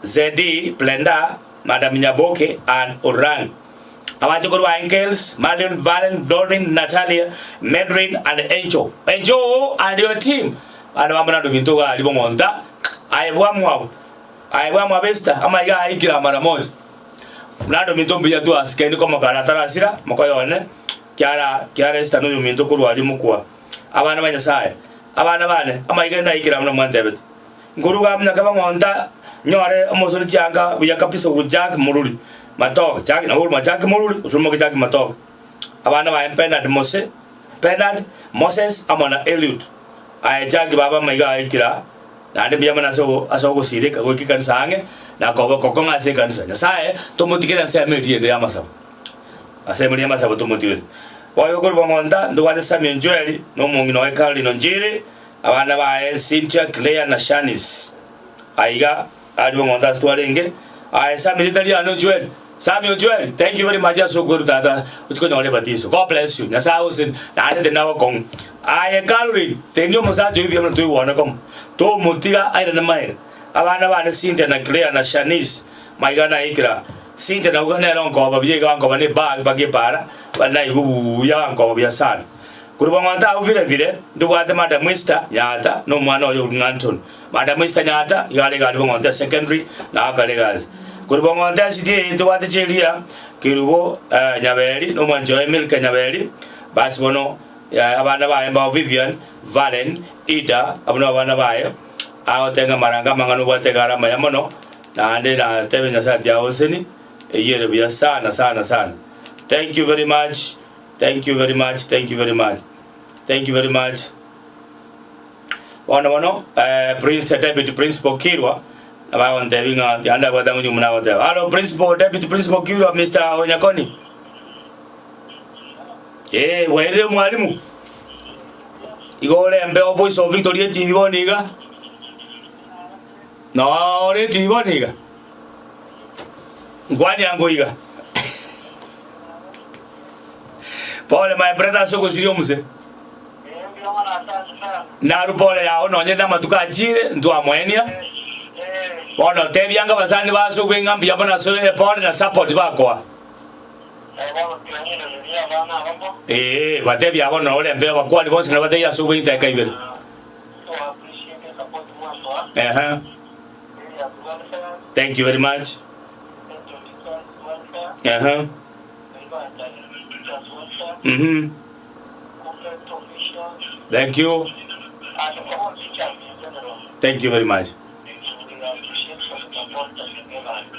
Speaker 1: Zeddy, Brenda, Madam Nyaboke and Orang. Abache korwa Engels, Marion, Valen, Dorin, Natalia, Medrin and Angel. Angel and your team. Abana ba Monado minto iga aria bong'onta. Aye bwamwabo. Aye bwamwabo Esther, amaiga aikire amara moja. Monado minto mbuya twasikaine komokara atarasira, mokoyo one, kiara kiara Esther noyo minto korwa aria mokwa. Abana ba Nyasaye, abana bane, amaiga naikire amo namwantebete. Nkoruga amo nyakaba ng'onta nyore omosoni chianga buya kabisa ogo Jack Moruri Matoke, Jack nabo oroma Jack Moruri gose oromoke Jack Matoke. Abana baye Bernard Mose, Bernard, Moses amo na Eliud. Aye Jack baba amaiga aikire aa, naende mbuya mono ase ase ogosireka goika ekanisa ang'e na koba kokong'a ase ekanisa. Nyasaye tomotigere ensemo eria ende y'amasabo. Ase emeri y'amasabo tomotigere. Boigo korwa ng'onta ntobwate Samuel Joel na omong'ina oye Caroline Onjiri, Abana baye Cynthia, Claire na Shanice. Aiga aria bong'onto ase twarenge. Aye Sammy ritari riane Ojueli. Sammy Ojueli, thank you very much ase okweru tata ochi konyora ebatiso. God bless you. Nyasaye agosesenie. Naende tindi nagokong'u. Aye Caroline, tindi omosacha oyio buya mono toigwane komo. Tomotiga airane magega. Abana bane Cynthia na Claire na Shanice, maiga naikire aa. Cynthia nago nere onkoba buya iga ankoba ne bag mpaka epara, naigwe buya ankoba buya sana. Korwa bong'onto abwo bire bire, ntobwate Madam Esther Nyaata na omwana oye orure Anthony. Madam Esther Nyaata iga are egari bong'onto ya secondary na agakora egasi. Korwa bong'onto ya CDA ntobwate Cheria Kerubo Nyaberi na omwanchi oye Milka Nyaberi, basi bono abana baye mbao Vivian, Valen, Ida, abwo nabwo abana baye. Agotenga amarango amang'ana obwate egari amaya mono, naende natebe Nyasaye ati agoseseni, eyio ere buya sana sana sana. Thank you very much. Thank you very much, thank you very much, thank you very much. Bono bono eh, Prince Deputy Principal Kirwa abagontebi ng'a yande abwate ang'o nyuma nagoteba. Hello Principal Deputy Principal Kirwa Mr. Onyakoni. Eh, bwairire mwalimu. Igo orembe o Voice of Victory TV bono iga. No ore TV bono iga. Nkwani ango iga. Pole my brother ase ogosiria omuse. Naru pole yao nonye namatuko achire ntwamoenia. Bono tebia anga abasani base obwe ng'a mbuya mono ase epole na support bakoa. Ee, batebia abo nore mbe abakwani bonsi nabatebia ase obwe inteka ibere. Ehe. Thank you very much. Ehe. Mhm. Thank you. Thank you very much.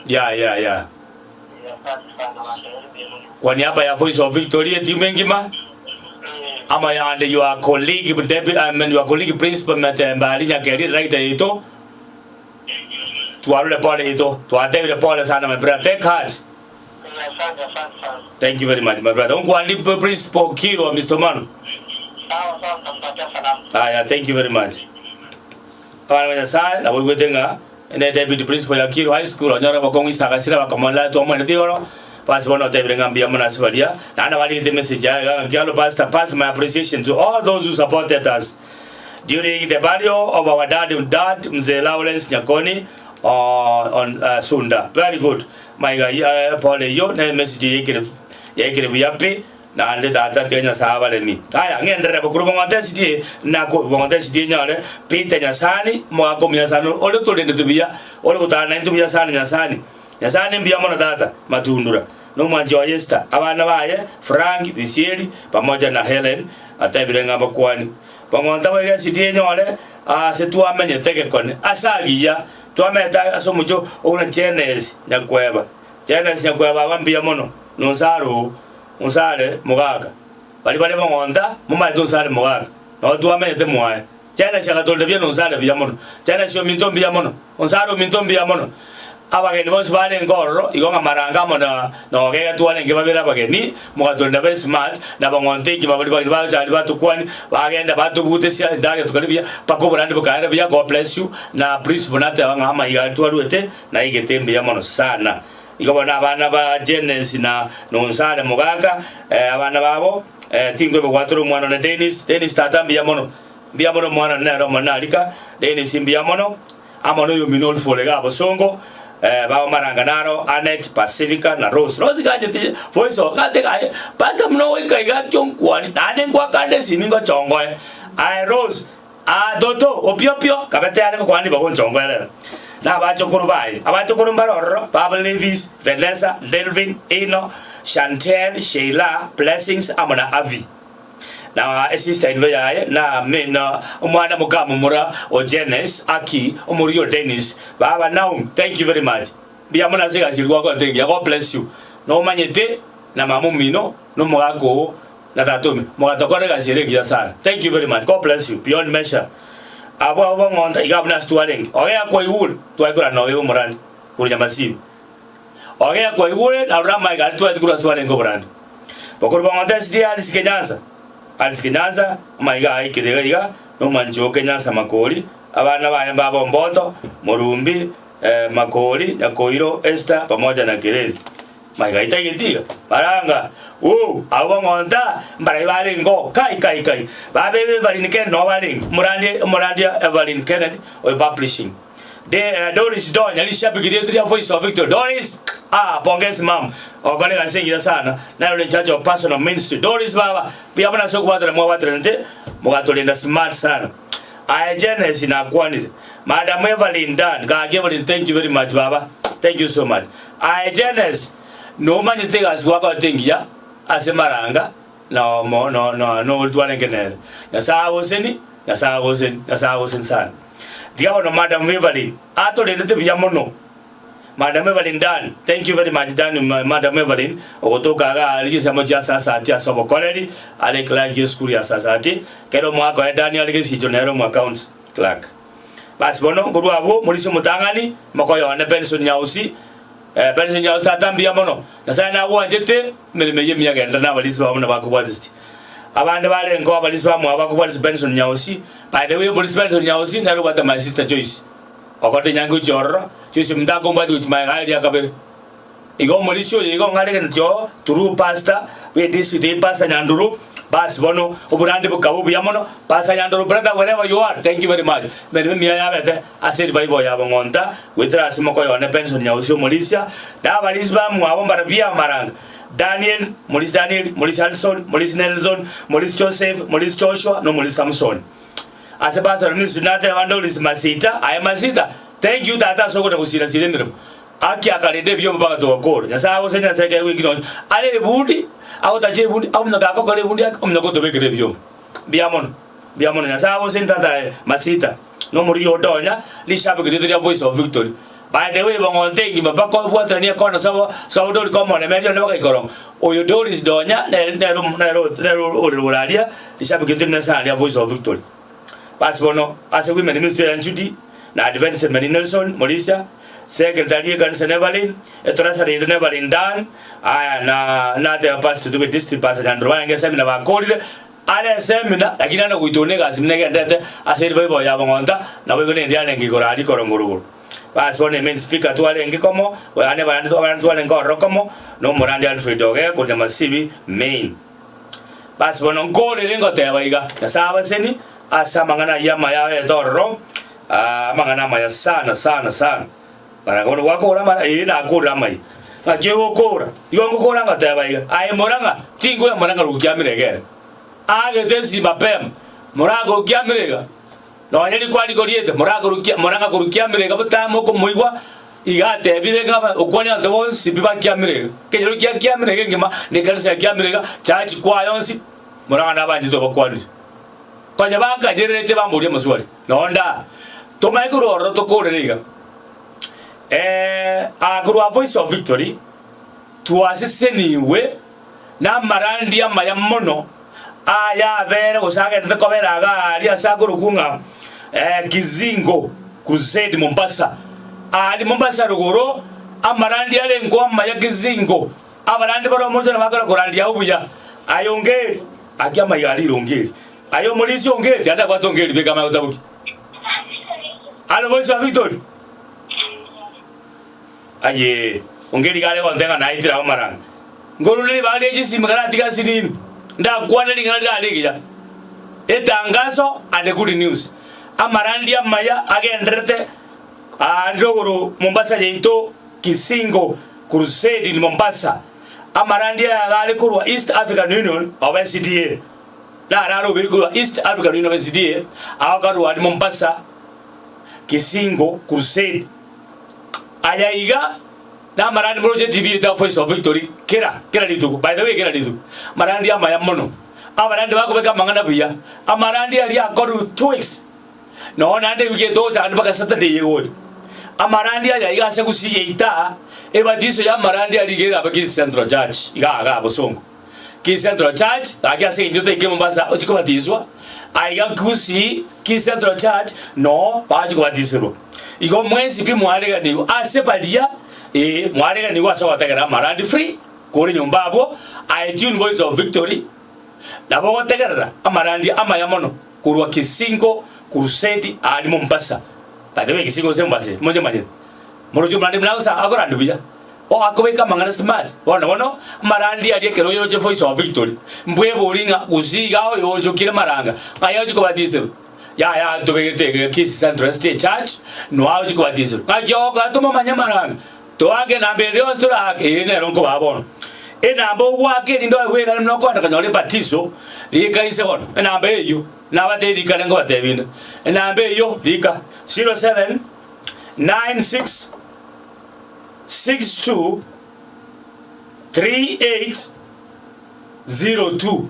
Speaker 1: Yeah, yeah, yeah. Kwa niaba ya Voice of Victory timu engima ama and your colleague Debbie, I mean your colleague principal Matembali Nyakeri director yaito twarure pole yaito twatebire pole sana my brother take heart
Speaker 2: Asante, asante sana.
Speaker 1: Thank you very much my brother. Unkwandi Principal Kirwa Mr. Manu.
Speaker 2: Sawa sawa, nitampatia salamu.
Speaker 1: Aya, thank you very much. Abana ba Nyasaye nabo igwete ng'a ene deputy principal ya Kirwa High School onyore bokong'u isagasire bakomola twamwenete igoro basi bono otebire ng'a mbuya mono ase baria naende barigete message yaye iga ng'a Kialo pastor pass my appreciation to all those who supported us during the burial of our dad, dad Mzee Lawrence Nyakoni on, on uh, Sunda. Very good. Maiga eh, pole eyio ne message yaikire yaikire buya pi naende tata tiga Nyasaye abaremi. Aya ng'enderere bokuru bong'onte esitie nako bong'onte esitie nyore Peter Nyasani omogaka omunyasani ore otorendete buya ore gotara naintwe buya sana Nyasani. Nyasani mbuya mono tata Matundura na omwanchi oye Esther abana baye Frank, Bisieri pamoja na Helen atebire ng'a bakwani bong'onte boigo esitie enyore aase twamenyete egekone ase agiya Twamenyete ase omochie o buna Jenesi nyakweba. Jenesi nyakweba aba mbuya mono, na onsare oo, onsare mogaka. Baria bare bong'onta, momaete onsare mogaka. Nao twamenyete mwaye. Jenesi agatorera buya na onsare buya mono. Jenesi ominto mbuya mono, onsare ominto mbuya mono. Abageni bonsi barenge ororo, igo ng'a Maranga amo na na Ogega twarenge babere abageni, mogatorenda very smart, na bong'onta ekima baria bageni bacha aria batokwani, bagenda batobutesia endagera tokaria buya, mpaka oborandi bokaera buya, God bless you, na principal nateba ng'a amaiga aria twaruete naigete mbuya mono sana. Igo bono abana ba Jenes na Nonsare mogaka, abana babo, tinkoeba gwatora omwana one Dennis, Dennis tata mbuya mono, mbuya mono omwana one nere omonene arika, Dennis mbuya mono, amo noyomino Olfore iga bosongo. Eh, bao maranga naro Annette, Pacifica na Rose. Rose ganchete voice of gate gaye. Pastor muno goika iga kionkwani naende nkwakande esimi ngochongoe. Aye Rose, ah Toto, opiopio kabete are ngokwani bagonchongoe rero. Na abachokoro baye. Abachokoro mbare ororo, babo Levis, Vanessa, Delvin, Eno, Chantel, Sheila, Blessings amo na Avi. Na esister in law yaye na me na omwana mokamomura o Jenes aki omorugi o Dennis baba Naomi thank you very much mbuya mono ase egasi eria gwakorete engiya God bless you nomanyete na mama omino na omogaka oo na tata omino mogatokorera egasi ere engiya sana thank you very much God bless you beyond measure abwo abwo bong'onta iga abwo nase twarenge ogea kwaigure twaikorana nobe omorani korwa Nyamasibi Ogea kwaigure na rora amaiga aria twaetwe korwa ase twarenge oborandi. Bokorwa bong'onto esiti ya Alice Kenyansa Alice Kenyansa, amaiga aikire iga iga, na omwanchi o Kenyansa Makori, abana baye mbaba Omboto, Morumbi, eh, Makori, Nyakoiro, Esther, pamoja na Kereri. Maiga aito aigeti iga, baranga, Woo, abwo bong'onta mbarai barenge oo, kai kai kai. Baba Evelyn Kennedy noo barenge, omorandi omorandia Evelyn Kennedy oyo publishing. De, eh, Doris Donya, rishabiki rietu ria Voice of Victory. Doris, ah, pongezi mam. Okore egasi engiya sana. Naro in charge of personal ministry. Doris baba, buya mono ase okobwatana mwabwatanete, mogatorenda smart sana. Aye Genesis nakwanire. Madam Evelyn Dan, gaki Evelyn, thank you very much baba. Thank you so much. Aye Genesis, nomanyete egasi gwakorete engiya ase maranga na no no no no twarenge nere. Nyasaye agoseni, Nyasaye agoseni, Nyasaye agoseni sana. Tiga bono Madam Evelyn atorendete buya mono. Madam Evelyn Dan, thank you very much Dan, Madam Evelyn, ogotoka iga aria chinsemo chia Sasati ase obokoreri, are clerk ye esukuru ya Sasati, kera omwaka oye Dan are gesicho nere omo accounts clerk. Basi bono nkorwa abwo morisia omotang'ani, mokoyone Benson Nyausi, eh, Benson Nyausi tata mbuya mono, Nyasaye nagwanchete, emeremo eyio emiya genderera na abarisia bao buna bakobwatiseti. Abande barengeo abarisia bamwabo bakobwatisia Benson Nyausi, By the way oborisia Benson Nyausi nere obwate my sister Joyce okorete enyangi gochia ororo, Joyce ominto akombwati gochia magega aye riakabere. Igo omorisia oyo igo ng'are egento kio through pastor bwe district eye pastor Nyanduru basi bono oborandi bokaba obuya mono Pastor Nyanduru brother wherever you are thank you very much emeremo emiya yabete ase revival ya Bong'onta goetera ase mokoyone Benson Nyausi omorisia na abarisia bamwabo mbarabwo amaranga Daniel, Morisi Daniel, Morisi Alison, Morisi Nelson, Morisi Joseph, Morisi Joshua, na Omorisi Samson. Ase Pastor Ministry nateba Doris Masita, aye Masita, thank you tata ase ogocha gosira sira emeremo. Aki akarenda ebiombe mpaka togakora. Nyasaye agosenie ase ekeegwa eki nonye are ebundi, agotacha ebundi, omonto agokora ebundi ake, omonto agotobekera ebiombe. Mbuya mono, mbuya mono. Nyasaye agosenie tata aye Masita, na omoriri otonya, rishabiki rieto ria Voice of Victory. By the way bong'onto engima bakobwaterania ekondo sabo sabo Dori komoremereria onde bagaikoronga. Oyo Doris Donya nere nere nere nere ore rogoro aria rishabiki rieto rinene sana ria Voice of Victory. Basi bono ase Women Ministry ya Judy na Adventist Mary Nelson Morisia, Secretary ekanisa Neverlin, etorasari yaito Neverlin Dan, aya na nateba Pastor Tuge District Pastor Nyandoro barenge esemina bakorire Are esemina, lakini ande goitwa negasi buna egenderete ase eribaibao ya bong'onta, naboigo neria arenge igoro aria ikorongo rogoro. Basi bono emain speaker twarenge komo, yaani abarandi abarandi twarenge ororo komo, na omorandi Alfred Ogee korwa Nyamasibi main. Basi bono nkorere ngoteba iga, Nyasae abaseni ase amang'ana ayio amaya abete ororo, amang'ana amaya sana sana sana. Baraka bono gwakora amaya, ee nakorire amaya. Ng'aki ogokora? Igo ngokora ngoteba iga, Aye morang'a, tinkoya morang'a rogokiamera iga ere. Aagete esiri mapema, morang'a korukiamera iga. Nonya rikwa riete, morang'a korukia, morang'a korukiamera iga botambe okomoigwa, iga atebire ng'a aba okwane abanto bonsi pi bakiamera iga. Ekenyoro kia kiamera iga engima, na ekanisa ya kiamera iga, church choir yonsi, morang'a nabanchete obakwanire. Konya bakanyererete bamboria amaswali, Nonda, tomanye korwa ororo tokorere iga. Ee, aa korwa Voice of Victory twaseseniwe namarandia amaya mono aya abere gose agenderete kobera iga aria ase akorokwa ng'a eh, Kizingo Crusade Mombasa. Aria Mombasa rogoro amarandia arengo amaya Kizingo, abarandi bare omonto nabakore korandia buya. Aye ongeri, aki amaiga aria ongeri. Aye omorisia ongeri, tianda abwate ongeri beka amaya otaboki. Alo Voice of Victory. Aye, ongeri iga are gonte ng'a naetire abo amaranga. Nkorure ribaga rie chisimi karatiga asinini, ndakwane ring'ana rirare rigiya. Etangaso and good news. Amarandia amaya agendererete. Aria rogoro Mombasa yaito Kisingo Crusade in Mombasa amarandia aya iga are korwa East African Union of SDA naro arobiri korwa East African Union of SDA agokarwa aria Mombasa Kisingo Crusade aya iga namarandi moroche TV yaito Voice of Victory kera kera rituko by the way kera rituko amarandi amaya mono abarandi bakobeka amang'ana buya amarandi aria akorwa 2 weeks. Nonya naende ewiki etogocha naende mpaka Saturday eye egocha. Amarandia aya iga ase gusii yaita, ebatiso y'amarandia aria iga erabe Kisii Central Church, iga igaa bosongo. Kisii Central Church, gaki ase eng'encho otaike Mombasa ochie kobatiswa, aiga Gusii Kisii Central Church noo bagochia kobatiserwa. Igo mwensi pi mwareganigwe ase baria, ee mwareganigwe ase ogotegera amarandi free, kore nyomba abwo, aye tune Voice of Victory, nabo ogotegerera amarandia amaya mono. Korwa Kisingo Crusade aria Mombasa. By the way Kisingo gose Mombasa ere monchemanyete. Moroche omorandi buna agose akorandi buya. O akobeka amang'ana smart. Bono bono amarandi aria ekero oyoche Voice of Victory mbwebori ng'a gusii iga oyoonchokire maranga ng'ai agochia kobatiserwa. Yaya ntobegete iga Kisii Central SDA Church noa agochia kobatiserwa. Ng'aki ogokora tomomanye amaranga. Toake enamba ende yonsi toraake, eye nero nkobaa bono. Enamba ogoaka erinde oegwe erane buna okoenda konyora ebatiso, rika inse bono. Enamba eyio, nabatebie rika ere nkobatebia inde. Enamba eyio, rika, 07 96 62 38 02.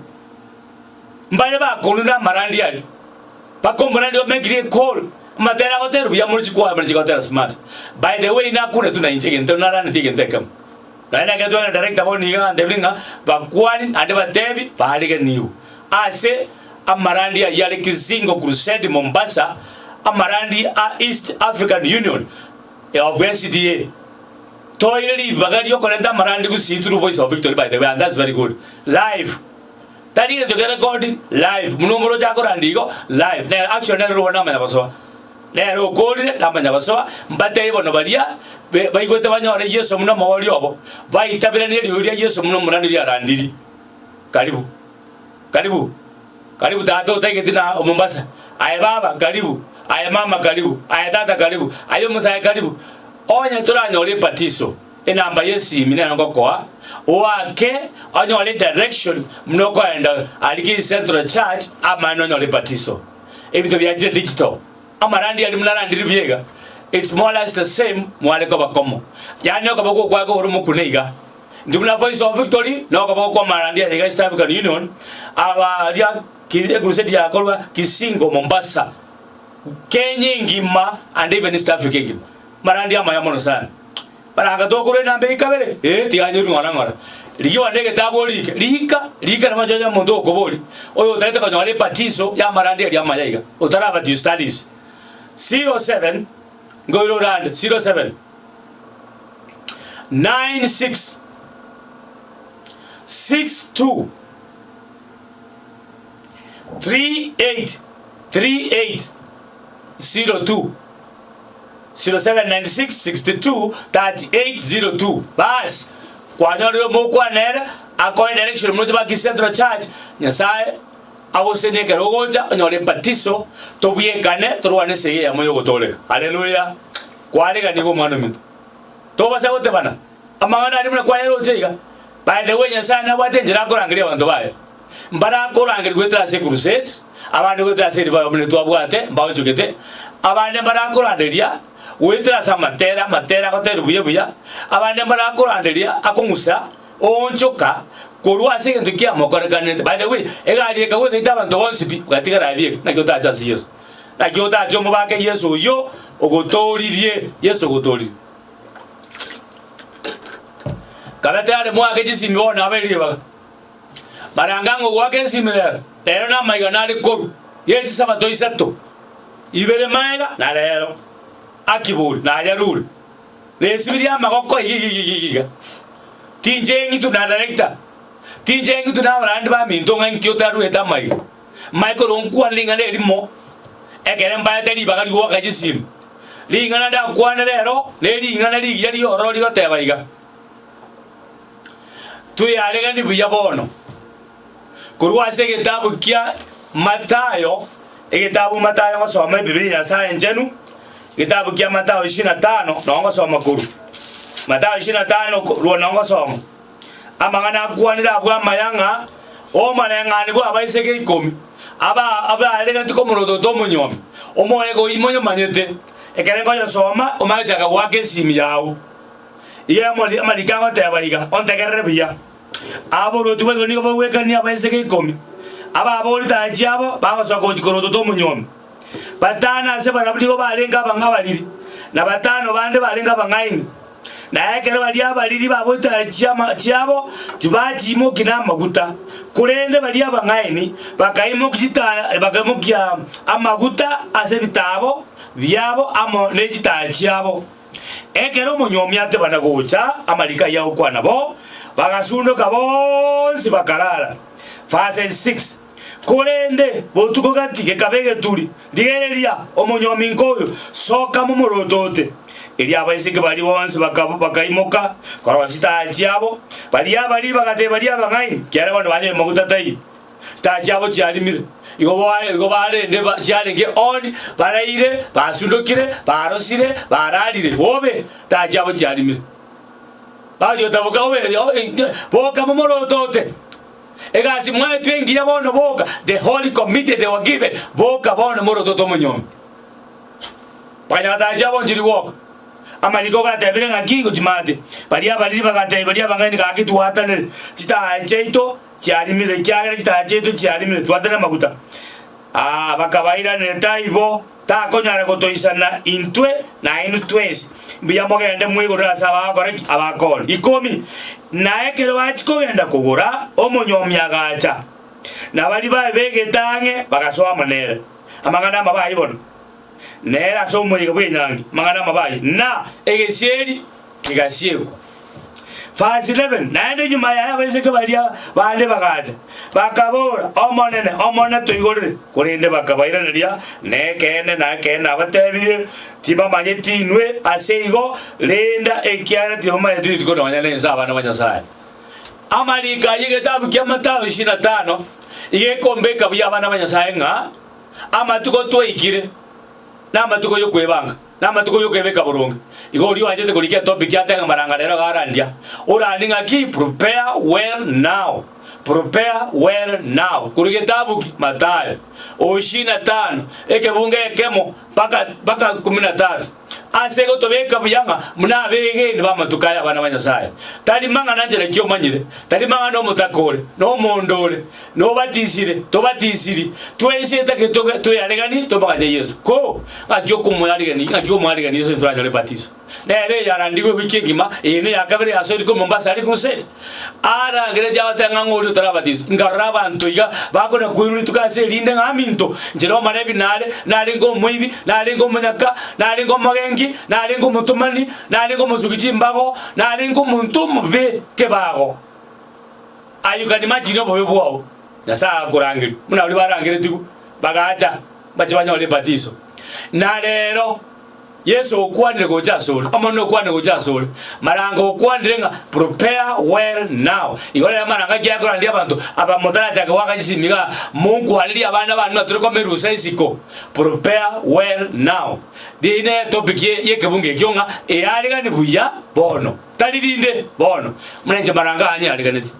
Speaker 1: Mbare bakorure amarandi aria, bakombora ndio mekire ecall, amatera agoterwa buya mono chikwaya buna chigotera smart. By the way nakunetwe na inche egento naranetie egento ekemo. Naende nagetwe na director bono iga agantebia ng'a bakwani naende batebi baariganiwe ase amarandi ayio are Kizingo Crusade Mombasa, amarandi a East African Union of SDA. Toire ribaga riokorenta amarandi gusii through Voice of Victory by the way and that's very good. Live. Tari gento ke recording live buna omoroche akorandia igo live nere action nere rwo namanya gosoa nere okorire namanya gosoa mbatebie bono baria be baigwete banyore Yeso buna omobori obo baitabiranie eriogi ria Yeso buna omorandi riarandirie karibu karibu karibu tata otaigeti na Mombasa aye baba karibu aye mama karibu aye tata karibu aye omosae karibu onye toranyore ebatiso. Enamba y'esimi nero ngokoa, oake onyore direction buna okoenda aria Kisii Central Church amanye nonyore ebatiso. Ebinto biachire digital, amarandi aria buna arandire buya iga, it's more or less the same mware koba komo. Yaani okoba gokwaka ore omokune iga. Intwe buna Voice of Victory nokoba gokwa amarandi aya iga East African Union, aba aria ecrusade yakorwa Kisingo Mombasa, Kenya engima and even East Africa engima. Marandi amaya mono sana. Baranga tokorwa enamba eye kabere, ee, tiganyerwe ng'ora ng'ora. Rigia onde egetabu orike, rika, rika namache onye omonto okoboria, oyo otagete konyora ebatiso y'amarandi aria amaya iga, otarabatiswa studies. 07 nkoira orande 07 96 62 38 38 02 0796623802 Baas, kwanyorire omokwana ere akoe direction moche ba Kisii Central Church, Nyasae agosenie ekero ogocha onyore ebatiso tobwekane torwane esegi eyemo yogotooreka. Haleluya! Kwareganigwe omwana ominto. Tobasa gotebana amang'ana aria buna kwayeroche iga. By the way Nyasae nabwate enchera akorangeria abanto baye. Mbarakorangeria goetera ase ecrusade, abande goetera ase eribaga buna twabwate, mbaonchogete, abande mbarakoranderia goetera ase amatera, amatera agoterwa buya buya, abande mbarakoranderia akong'usa oonchoka korwa ase egento kiamokorekanete. By the way, egari ekagwa egaita abanto bonsi pi, ogatigara aye bieka, naki otache ase Yeso? Naki otache omobake Yeso oyio ogotooririe, Yeso ogotooririe. Kabe tayari moake chisimi bono abe ribaga. Baranga ng'a ogoaka esimi rero, rero namaiga nare korwa ye chisabato isato, ibere maega na rero. Akibori nayarure nesibi ri'amagoko iga. Tinche ng'itu na director, tinche ng'itu na abarandi baminto ng'a inki otaruete amaiga. Mbae korwa nkwane ring'ana erimo, ekere mbaete ribaga ri'goaka chisimi. Ring'ana ndakwane rero nering'ana rigiya ri'ororo rigoteba iga. Tweareganie buya bono korwa ase egetabu kia Mathayo, egetabu Mathayo ngosoma Ebibilia ya Nyasae Enchenu. Getabu kia Mathayo ishirini na tano noo ngosoma korwa. Mathayo ishirini na tano korwa noo ngosoma. Amang'ana akwanire abwo amaya ng'a omareng'ani bw'abaiseke ikomi aba abareganeti komorotota omonyomi, omorego oyio moyomanyete, ekero nkoyosoma omanye gochaka goaka esimi yao. Iga amari amariko agoteba iga, ontegerere buya. Aborwoti bwa igoro nigo bogwekania abaiseke ikomi, ababori taya chiabo bagosoka gochia korotota omonyomi. Batano ase barabwo nigo barenge abang'aa abariri, na batano bande barenge abang'aini. Na ekero baria abariri bagoita chiama chiabo, tibachiimokia namaguta, korende baria abang'aini bakaimokia chitaya, bakaimokia amaguta ase ebitaabo biabo amo ne chitaya chiabo. Ekero omonywomi atebana gocha, amariko ayio agokwana bo, bagasundoka bonsi bakarara. Verses 6. Korende botuko gati gekaba egeturi, Rigereria, omonyominko oyo, soka momorotote. Erio abaiseke baria bonsi bakaimoka korosia chitaya chiabo, baria abariri bagatebia baria abang'aini, Kiagera bono banyoire maguta taiyo, chitaya chiabo chiarimire. Igo igo barende chiarenge on, baraire, basundokire, barosire, bararire, bobe, chitaya chiabo chiarimire. Bagochia gotaboka obe boka momorotote. Egasi mwaetwe engiya bono boka, the holy committee they were given, boka bono morotote omonyomi. Bakanyara abo nchiri gwoka. Amariko gatebire ng'aki gochimate, baria abariri bagatebia baria abang'aini gaki twatanere chitaya chiaito chiarimire ekiagera chitaya chiaito chiarimire twatanere amaguta. Aa bakabairanera taibo takonyara gotoisana intwe nainwe twensi. Mbuya mogende mwigorere ase abagokora ki? Abakori. Ikomi. Na ekero bachia kogenda kogora, omonyomi agacha, na baria babegete ang'e bagasoa amo nere. Amang'ana amabe ayio bono nere ase omoyega bw'enyangi, amang'ana amabe ayio, na egesieri kegasiekwa. Verse 11, Naende nyuma yaye abaiseke baria bande bagacha, bakabora, Omonene, Omonene, toigorere. Korende bakabairaneria, Nekeene, nekeene nabatebirie, tibamanyeti inwe. Ase igo, renda, ekiagera tibamanyeti rituko nonya nense abana ba Nyasae. Amariko ayio egetabu kia Mathayo ishirini na tano iga ekombeka buya abana ba Nyasae ng'a amatuko twaikire namatuko y'okwebanga. Namatuko y'okwebeka boronge. Igo oria oanchete korikia etopic atebe ng'a maranga rero iga arandia. Orandi ng'aki? Prepare well now. Prepare well now. Korwa getabu ki? Mathayo. Ishirini na tano, ekebungo ekemo mpaka mpaka kumi na tatu. Ase gotobeka buya ng'a buna abegeni b'amatuko aya abana ba Nyasaye. Tari mang'ana nchera ki omanyire, tari mang'ana omotaka ore, na omonda ore, Nobatisire, tobatisiri, twensi etake toyaregani tomoganye Yeso. Ko, ng'aki okomoaregani, ng'aki omoaregani Yeso ntoranyore ebatiso? Nere eyarandigwe ewiki engima, eye neya kabere yasoire korwa Mombasa aria crusade. Arangeretie abatebia ng'a ng'o oria otarabatiswa. Nkarora abanto iga bakona koirwa rituko ase erinde ng'a aminto, inche nomara ebi nare, narenge omoibi, narenge omonyaka, narenge omogenki, narenge omotomani, narenge omosuki chimbago, narenge omonto omobe kebago. Aye you can imagine obobe bwao, Nyasae agakorangeria, buna baria barangeretigwe bagacha bache banyore ebatiso. Na rero Yeso okwanire gocha asore, Omonene okwanire gocha asore, maranga okwanire ng'a prepare well now. Igo rero amaranga ki akoranderia abanto aba motarachake goaka chisimi igaa, monkwanerie abana bane ng'a tore komerusa isiko. Prepare well now. Riria ne etopic ye yekebungo ekio ng'a earegani buya bono. Tari rinde bono, buna inche maranga aa nyareganeti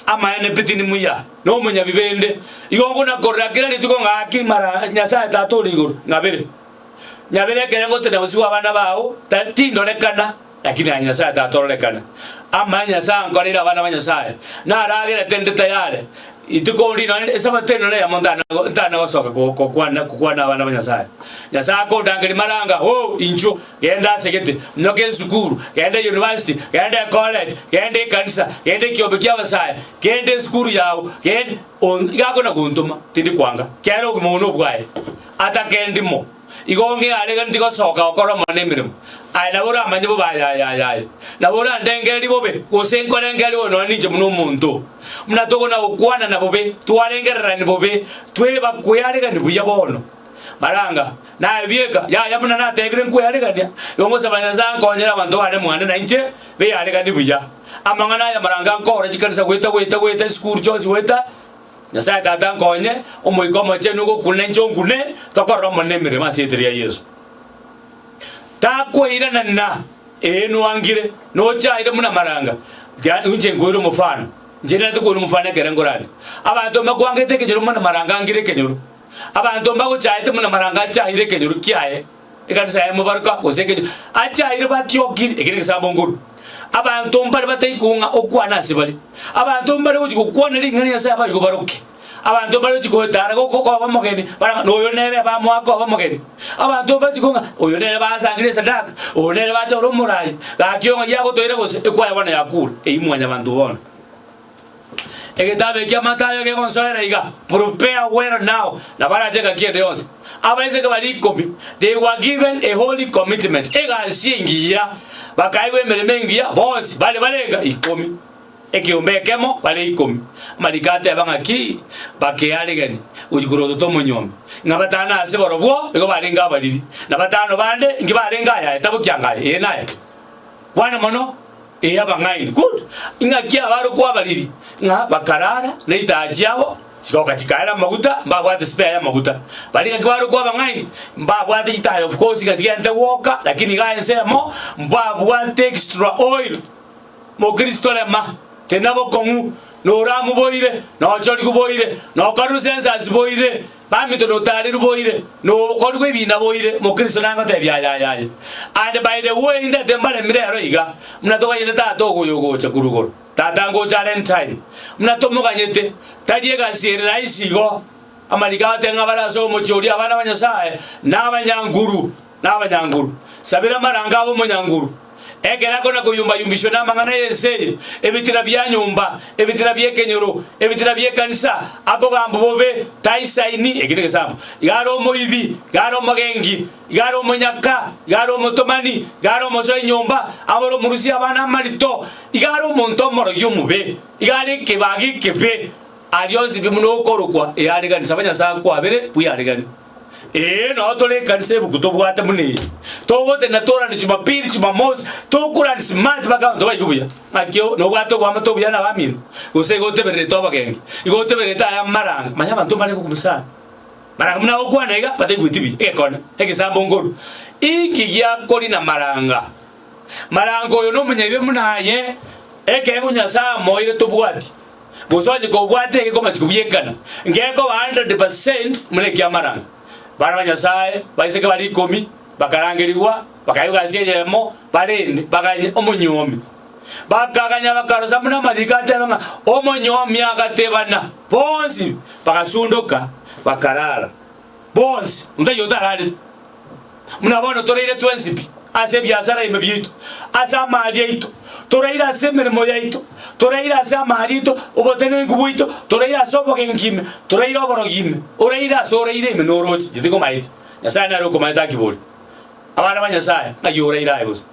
Speaker 1: amaene pi tindi muya, na omonyabibe inde. Igo nkona-korera kera rituko ng'a gaki mara Nyasae Tata ore igoro, ng'abere. Nyabere ekere ngotenda bosio bw'abana bao, ta tindorekana, lakini aye Nyasae Tata ororekane. Amaene Nyasae ankoreire abana ba Nyasae, naragerete nde tayare, Rituko rino Esabato eno neyemo ntana ntana gosoka gokwana gokwana abana ba Nyasae. Nyasae akondangeria maranga, oh inchuo, genda ase gete, minyoka esukuru, genda university, genda ecollege, genda ekanisa, genda ekiombe kia abasae, genda esukuru yao, genda on iga akona gontoma, tindi kwanga, kiagera obogima obo nobwaye, atake mo. Igo ng'eareganeti gosoka gokora Omonene emeremo. Aye nabo oramanye bobe aye, aye, aye, aye. Nabo orandengererie bobe, gose nkorengererie bobe nonya ninche buna omonto. Buna tokona gokwanana bobe, twarengererani bobe, tweba kwearegania buya bono. Baranga, naye bieka, yaya buna natebire nkwearegania, igo ngosaba Nyasae ankonyere abanto bane mwane na inche beareganie buya. Amang'ana aya maranga nkore chikanisa goeta goeta goeta esukuru chionsi goeta, Nyasae Tata nkonye, Omoika Omochenu ogokuna inche onkune, tokorere Omonene emeremo ase erieta ria Yeso. Takoiranana, ee noangire, nochaire buna amaranga. Tiga inche nkoire omofano, inche narete koira omofano ekere nkorande. Abanto mbakwangete ekenyoro buna amaranga angire ekenyoro, abanto mbagochaete buna amaranga achaire ekenyoro kiaye, ekanisa yaye mobaroka gose ekenyoro, achaire batiokire, eke negesambo nkorwa. Abanto mbare batai kong'a okwana ase bare, abanto mbare gochia gokwana ring'ana ria Nyasaye abaigwe baroke. Abanto mbarochi goetara koba omogeni, barang'a noyo nere bamoa koba omogeni. Abanto mbarochi kong'a oyo nere basangereria esadaka, oyo nere bachore omorai, gaki ong'ai agotoira gose ekwaya bono yakure. Eyio mwanyabanto bono. Egetabu eki Mathayo gegonsoera iga, Prepare well now, nabo arache engaki ende yonsi. Abaiseke baria ikomi, they were given a holy commitment, egasi engiya, bakaegwa emeremo engiya bonsi, bare barenga ikomi. Ekeombe ekemo bare ikomi. Amariko ateba ng'aki? Bakearegania gochia korotota omonyomi, ng'a batano ase barobwo nigo barenge abariri, na batano bande inki barenge ayaye tabokia ngaye, ee naye. Kwana mono, ee abang'aini. Good. Ing'aki abarokwa abariri? Ng'a bakarara ne chitaya chiabo chigoka chikaera amaguta, mbabwate spare y'amaguta. Baria ng'aki barokwa abang'aini? Mbabwate chitaya of course ng'a chigente gwoka, lakini iga ensemo mbabwate extra oil. Mokristo rema, tena bokong'u, noramu boire, nochorigwe boire, nokorerwe census boire, baminto notarirwe boire, nokorigwe ebina boire, Mokristo nangotebia aya aya aye. And by the way ndete mbaremire ero iga, buna toganyete tata ogoyo ogocha korwa igoro, tata ngocha are anytime, buna tomoganyete, tari egasi ere rahisi igo, amariko agoteba ng'a bare ase omochie oria abana ba Nyasaye, nabanyanguru, nabanyanguru. Sabera amarango abe omonyanguru. Ekero akona koyumba-yumbishwa namang'ana y'ense eye, ebitina bia nyomba, ebitina bi'ekenyoro, ebitina bi'ekanisa, akogambwa bobe, taisaini, eki negesambo, iga are omoibi, iga are omogengi, iga are omonyaka, iga are omotomani, iga are omosoi nyomba, abore omorusia abana amarito, iga are omonto omorogi omobe, iga are ekebagi ekebe, aria onsi pi buna okorokwa earegani, saba Nyasae akwabere bwearegani. Ee, nao tore ekanisa ebuku tobwate buna eye. Togotenena torande Jumapili, Jumamosi, tokorande smart mpaka abanto baigwe buya. Ng'aki nobwate oboamate obuya nabamino? Gose igo otebererete obogenki? Igo otebererete aya amaranga? Manya abanto mbare gokumsana. Maranga buna agokwana iga, bataigweti buya. Egekone, egesambo nkorwa. Inki giakorina maranga? Maranga oyo nomonyaibe buna aye, ekeegwa Nyasae amoeire tobwati. Gose onye kobwate egekoma chikobiekana, ngekoba 100% buna eki'amaranga. Bana ba Nyasae, baiseke baria ikomi, bakarangerigwa, bakaigwa ase eyemo, barende, baganye omonyuomi. Bakaganya bakarosa buna amariko ateba ng'a omonyuomi agatebana, bonsi bagasundoka, bakarara. Bonsi, onde taiyo otararete. Buna bono toraire twensi pi ase ebiasara ime biaito, ase amari aito, toraire ase emeremo yaito, toraire ase amari aito, obotenenku bwaito, toraire ase obogenki ime, toraire oborogi ime, oraire ase oraire ime noroche, inche tinkomaeti. Nyasae nere okomaete akibori. Abana ba Nyasae, ng'ai oraire aye gose?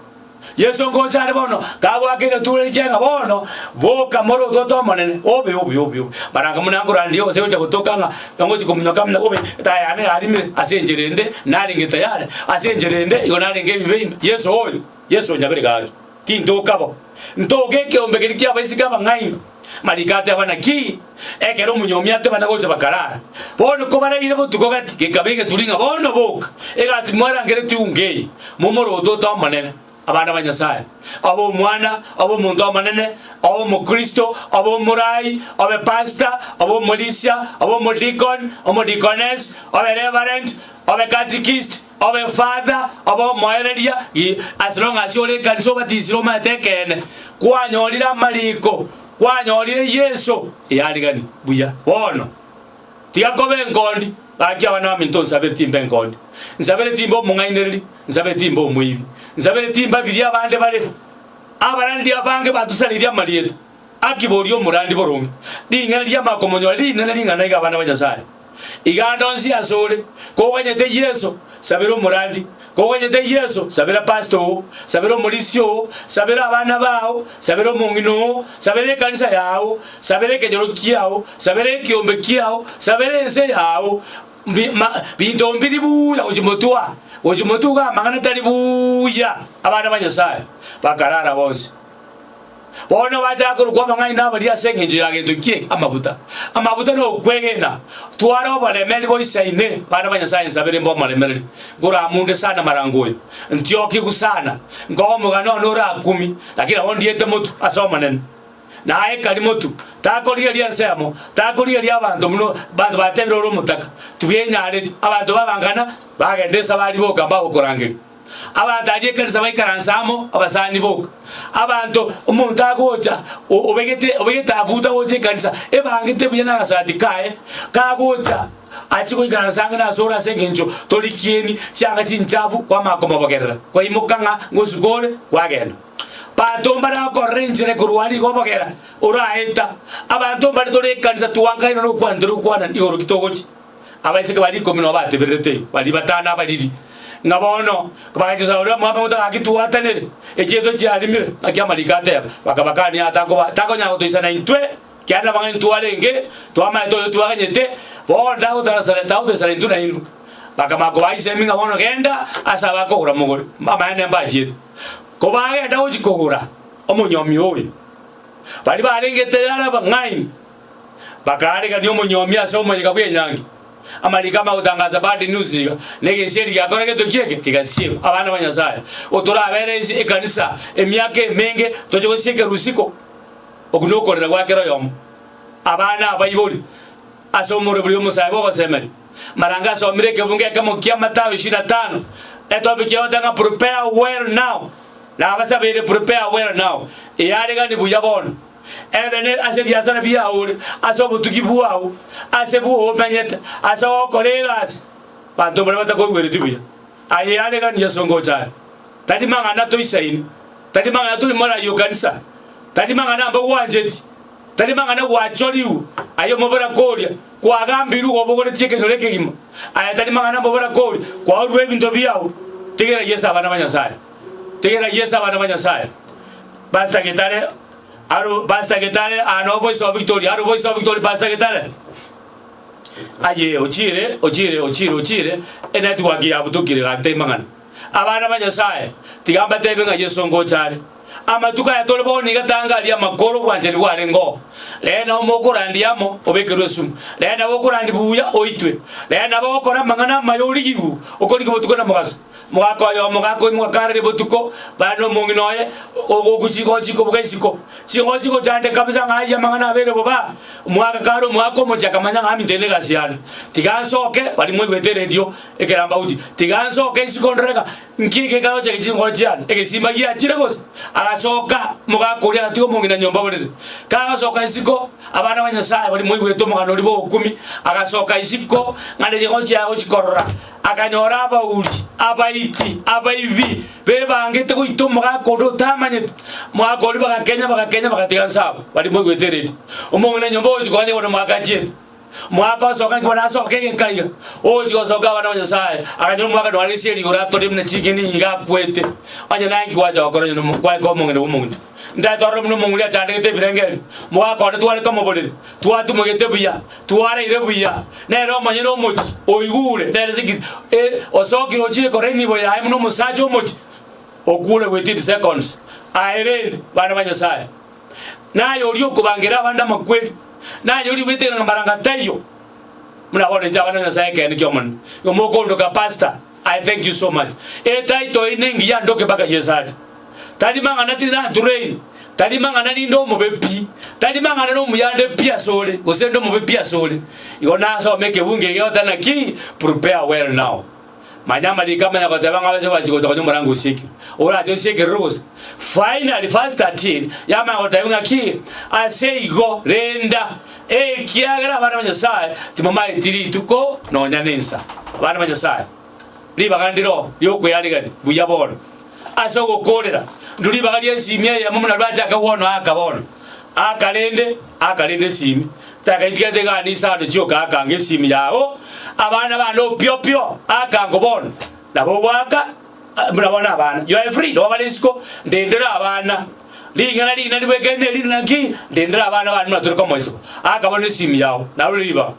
Speaker 1: Yeso ngocha are bono, kagoaka egetureri kia ng'a bono, boka more ototo omonene, obe obe obe obe. Baranga buna nkorandia gose gocha gotoka ng'a ngochi kominyoka buna obe, etaya yane yarimire ase enchera ende, narenge tayari, ase enchera ende igo narenge ebibe ime. Yeso oyo, Yeso onyabere gaki, tintoka bo. Ntoke ekeombe keria ki'abaiseke abang'aini. Mariko ateba naki? Ekero omonyomi atebana gocha bakarara. Bono kobaraire botuko gati, gekaba egeturi ng'a bono boka, egasi mwarangeretie unga eye, momore ototo omonene, abana ba Nyasae, obe omwana, obe omonto omonene, obe omokristo, obe omorai, obe pastor, obe omorisia, obe omodikon, omodikoness, obe reverend, obe catechist, obe father, obe omoereria, gi, as long as ore ekanisa obatisire omanyete ekeene, kwanyorire amariko, kwanyorire Yeso, eyarigani buya. Bono, tiga koba enkondi, gaki abana baminto nsabere timba enkondi, nsabere timba omong'ainereria, nsabere timba omoibi, nsabere timba biria abande bare. Abarandi abange batusareirie amarieta, akiboria omorandi boronge, ring'ana riamanya komonyora rinene ring'ana iga abana ba Nyasae. Iga ande onsi asore, koganyete Yeso, sabera omorandi, koganyete Yeso, sabera pastor oo, sabera omorisia oo, sabera abana bao, sabera omong'ina oo, sabera ekanisa yao, sabera ekenyoro kiao, sabera ekiombe kiao, sabera ense yao, mbi ma binto mbiri buya gochia motwe aa, gochia motwe iga amang'ana tari buya, abana ba Nyasaye bakarara bonsi. Bono bachaka korokwa abang'aini abaria ase engencho ya gento ki eke? Amabuta. Amabuta nokwegena. Tware oboremeri boisaine, bana ba Nyasae nsabere mbe omoremereri. Nkoramunde sana marango oyo. Ntiokigu sana. Nkoe omogano one orakumi, lakini nabo ndiete motu ase Omonene. Naye kari motu, takorigereria ensemo, takorigereria abanto buna abanto batebire ore omotaka, tibwenyareti. Abanto babangana, bagenda esabari boka mbagokorangeria. Abanto aria ekanisa baikaranse amo, abasani boka. Abanto, omonto agocha o- obegete obegete afuta gocha ekanisa, ebangete buya na agasati kaye, kagocha achie goikaransa ang'e nase ore ase eng'encho tori kieni, chianga chinchafu, kwamanya komobogerera, kwaimoka ng'a ngosuka ore, kwagenda. Banto mbare gokorera enchera korwa aria igo obogera, oraeta. Abanto mbare tore ekanisa twankaine nokwana tori gokwana igoro ki togochia. Abaiseke baria ikomi nabo batebererete igo, baria batano abariri, ng'a bono bagacha oria omwami ogote gaki twatanere, echiaito chiarimire, naki amariko ateba. Bakabakania takoba takonyara gotoisana intwe, ekiagera nabang'aini twarenge, twamaete oyo twaganyete, bono tagotarasana tagotoisana intwe nainwe. Bakamanya kobaa chisemi ng'a bono genda ase abakogora mogore, amaene mbachiete. Kobagenda gochia kogora omonyomi oyo, baria barenge tayari abang'aini, Bakaaregania omonyomi ase omoyega bw'enyangi. Amariko amagotangaza bad news iga, na egesieri giakora gento ki eke? Kegasiekwa. Abana ba Nyasaye, otorabere ense ekanisa emiaka emenge toche gosiekera usiko. Oku nokorera gwa kera oyomo. Abana abaibori ase omorobori omosae bw'ogosemeria. Maranga asomire ekebungo ekemo kia Mathayo ishirini na tano, etopic egoteba ng'a prepare well now. Nabasabeire prepare well now. Earegani buya bono. Ebe ne ase ebiasara biao ore, ase obotugi bwao, ase bw'omenyete, ase ogokora egasi. Banto baria batakoigwereti buya. Aye aregani Yeso ngocha are. Tari mang'ana toisaini, tari mang'ana tori morai o kanisa, tari mang'ana mbagwancheti, tari mang'ana gwachorigwe, aye omoborakoria, kwagambirwe gobogoretie ekenyoro ekegima, aye tari mang'ana mboborakoria, kwaurwe ebinto biao. Tegera Yeso abana ba Nyasaye. Tegera Yeso abana ba Nyasaye. Pastor Getare Aro Pastor Getare aa no Voice of Victory aro Voice of Victory Pastor Getare aye ochire ochire ochire ochire enetwork yabutokire gaki taimang'ana abana ba Nyasaye tiga mbatebie ng'a Yeso ngocha are amatuko aya tore bono iga tanga aria amakoro obwanchani bwarenge oo rero nabo mokorandia amo obekerwe esumu rero nabo okorandia buya oitwe rero nabo ogokora amang'ana amaya origigwe okorigwa botuko na mogaso. Omogaka oyomo gakoimoka karere botuko, bare nomong'ina oye, ogoku chingochi chikobuga isiko. Chingochi chigochandeka kabisa ng'a ayio amang'ana abeire boba. Omogaka kare omogaka omochie akamanya ng'a aminto eye negasi yane. Tiga nsoke, baria moigwete eredio ekerambauti, tiga nsoke isiko ndore ng'a nki eke karoche chingochi chiane, egesimba giachire gose? Agasoka, omogaka oria agatiga omong'ina nyomba borere. Kagasoka isiko, abana ba Nyasaye baria moigwete omogano oria bw'ogokumia, agasoka isiko ng'a ne chingochi chiaye agochi korora. Akanyora abauri, abaiti, abaibi, bebangete goita omogaka onde otamanyete. Omogaka oria bagakenya, bagakenya, bagatiga nse abwo baria moigwete eredi. Omong'ina nyomba ogochia konya bono omogaka achiete. Omogaka osoka naki bono asoke egeka iga. Ogochia gosoka abana ba Nyasaye, akanyora omogaka nore ase erigoro atore buna ching'eni iga akwete. Onye naye nki gwacha gokora onye nomo kwaika omong'ina bwa omong'ina. Ntatorore buna omong'ina achandegete ebirengererio. Omogaka one tware komoborera, twatumogete buya, twaraire buya, nere omonyene omochie, oigure, nere ase e, osokire ochire kora enibo yaye buna omosacha omochie, okure within seconds. Aye rende, bana ba Nyasaye, naye oria okobangera abande amakweri, naye oria obwete ng'a maranga taiyo, buna bono inche abana ba Nyasaye ekeene ki'Omonene, igo mokondoka pastor, I thank you so much. Etitle eye nengiya ndoke mpaka Yeso ache. Tari mang'ana tinatrain, tari mang'ana ninde omobe pi, tari mang'ana nomuyande pi asore, gose nde omobe pi asore. Igo nasoma ekebungo eke goteba naki, prepare well now. Manya amariko amanya goteba ng'a abase bachia gocha konya omorango osiekire. Orache osiekerere gose? Finally verse 13 yamanya goteba ng'aki, ase igo renda, ekiagera abana ba Nyasaye timomaeti rituko nonya nensa. Abana ba Nyasaye, ribaga ndiro ri'okwearegania buya bono. Ase ogokoorera, ndwe ribaga ri'esimi eyemo buna rwachaka bono aka bono. Aka rende, aka rende esimi. Takaintigete egani isano chioka akanga esimi yao, abana bane opio pio, aka ango bono. Nabo ogoaka, buna bono abana. You are free, nabo bare isiko, ndendere abana. Ring'ana rigina ribwekaine nerinde naki, ndendere abana bane buna tore komoa isiko. Aka bono esimi yao, narure ribaga.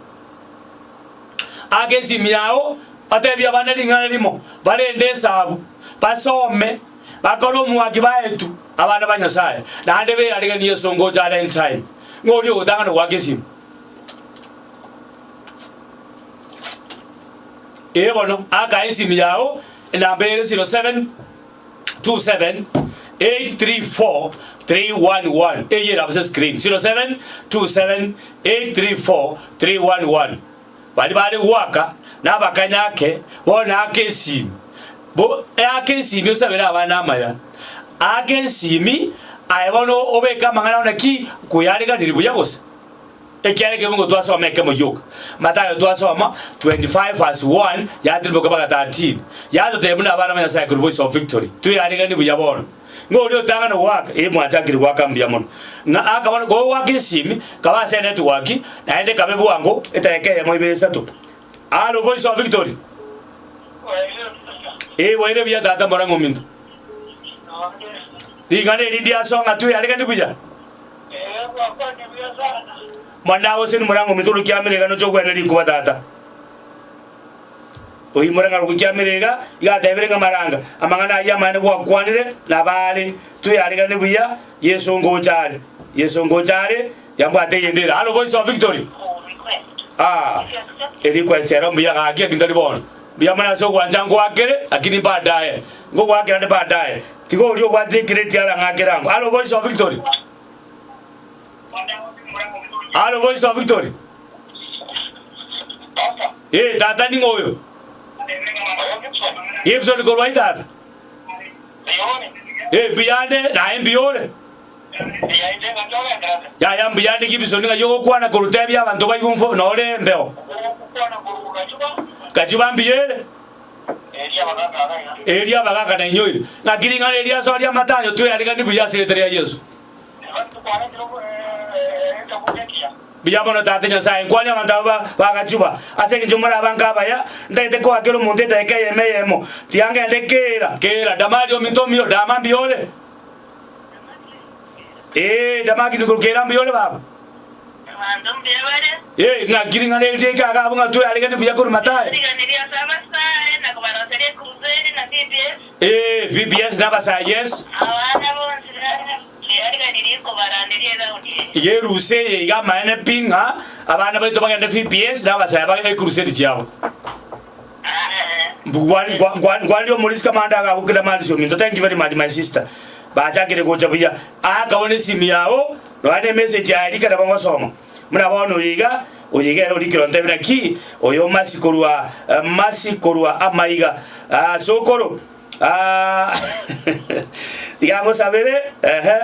Speaker 1: Aka esimi yao, otebie abana ring'ana rimo, barende esabu, basome. Bakore omwaki baetu abana ba Nyasae, naende beariganie Yeso ngocha are end time. Ng'a oria ogotang'ana goaka esimi. Ee bono, aka esimi yao, enamba ere 0727 834 311. Eyio ere ase screen, 0727 834 311. Baria bare goaka nabakanye ake, bono aka esimi. Bo aka esimi osabere abana amaya. Aka esimi, aye bono obeke amang'ana ao naki koyareganiri buya gose? Ekiagera ekemo nigo twasoma ekemo gioka. Mathayo twasoma 25 verse 1 yatirimboka mpaka 13. Yatotebia buna abana ba Nyasaye korwa Voice of Victory. Twearegani buya bono. Ng'a oria otang'ana goaka, ee mwachakire goaka mbuya mono. Ng'a aka bono kogoaka esimi, kaba ase enetwork, naende kabe bwango, etageka eyemo ibere isato. Hallo Voice of Victory. Ee bwaire buya tata mbora ng'a ominto. Ring'ana eri ndiasoa ng'a twearegani buya. Mwana gose nimorang'o ominto orokia amere iga noche ogwene rikuba tata. Oimore ng'a rogochia amere iga, iga atebire ng'a maranga, amang'ana ayio amanene gwakwanire nabare, twearegane buya, Yeso ngocha are. Yeso ngocha are, yambwate eyende ere. Hallo Voice of Victory. Ah, erequest ero mbuya gaki lakini tari bono. Mbuya mono ase ogwancha ngoakere, lakini baadaye. Ngogoakera ande baadaye. Tiga oria obwate ecredit arang'akere ango. Hallo Voice of Victory. Hallo Voice of Victory. Eh, tata ning'o oyo? Gibson korwa ai tata? Eh, mbuyande, naye mbuya ore? Yaya mbuyande Gibson ng'ai ogokwana korwa tebia abanto baigwe mfo nore embeo. Gachuba mbuya ere? Erio abagaka nainyoire. Ng'aki ring'ana eri ase aria Mathayo twearegani buya ase erieta ria Yeso. Mbuya mono Tata Nyasae, nkwanie abanto aba bagachuba, ase engencho more abange abaya, ntagete koa kera omonto edageka eyemo eyemo, tiga ngende kera kera. Damari ominto omiyo, Dama mbuya ore? Ee, Damaki nigo kera mbuya ore baba?
Speaker 2: Abanto mbuya bare.
Speaker 1: Ee, ng'aki ring'ana eri riaika iga abwo ng'a tweareganie buya korwa Mathayo.
Speaker 2: Riganirie ase abasae na kobaroseria ekrusedi na VBS.
Speaker 1: Ee, VBS na abasae, yes.
Speaker 2: Abana bonsi beariganirie kobaranderia eraundi eye.
Speaker 1: Iga erusa eye iga amaene pi ng'a abana baito bagende VBS na abasae ba ekrusedi chiabo. Nkwarire omorisia kamanda iga agokina Marisi ominto thank you very much my sister. Bachakire gocha buya. Aka bono esimi yao nonya ne emessage yaye rika nabo ngosoma. Buna bono oyo iga, oyo iga ere orikire ontebie naki, oyo Mercy korwa, Mercy korwa amaiga. Ah, sokoro. Ah, tiga ngosabere, ehe.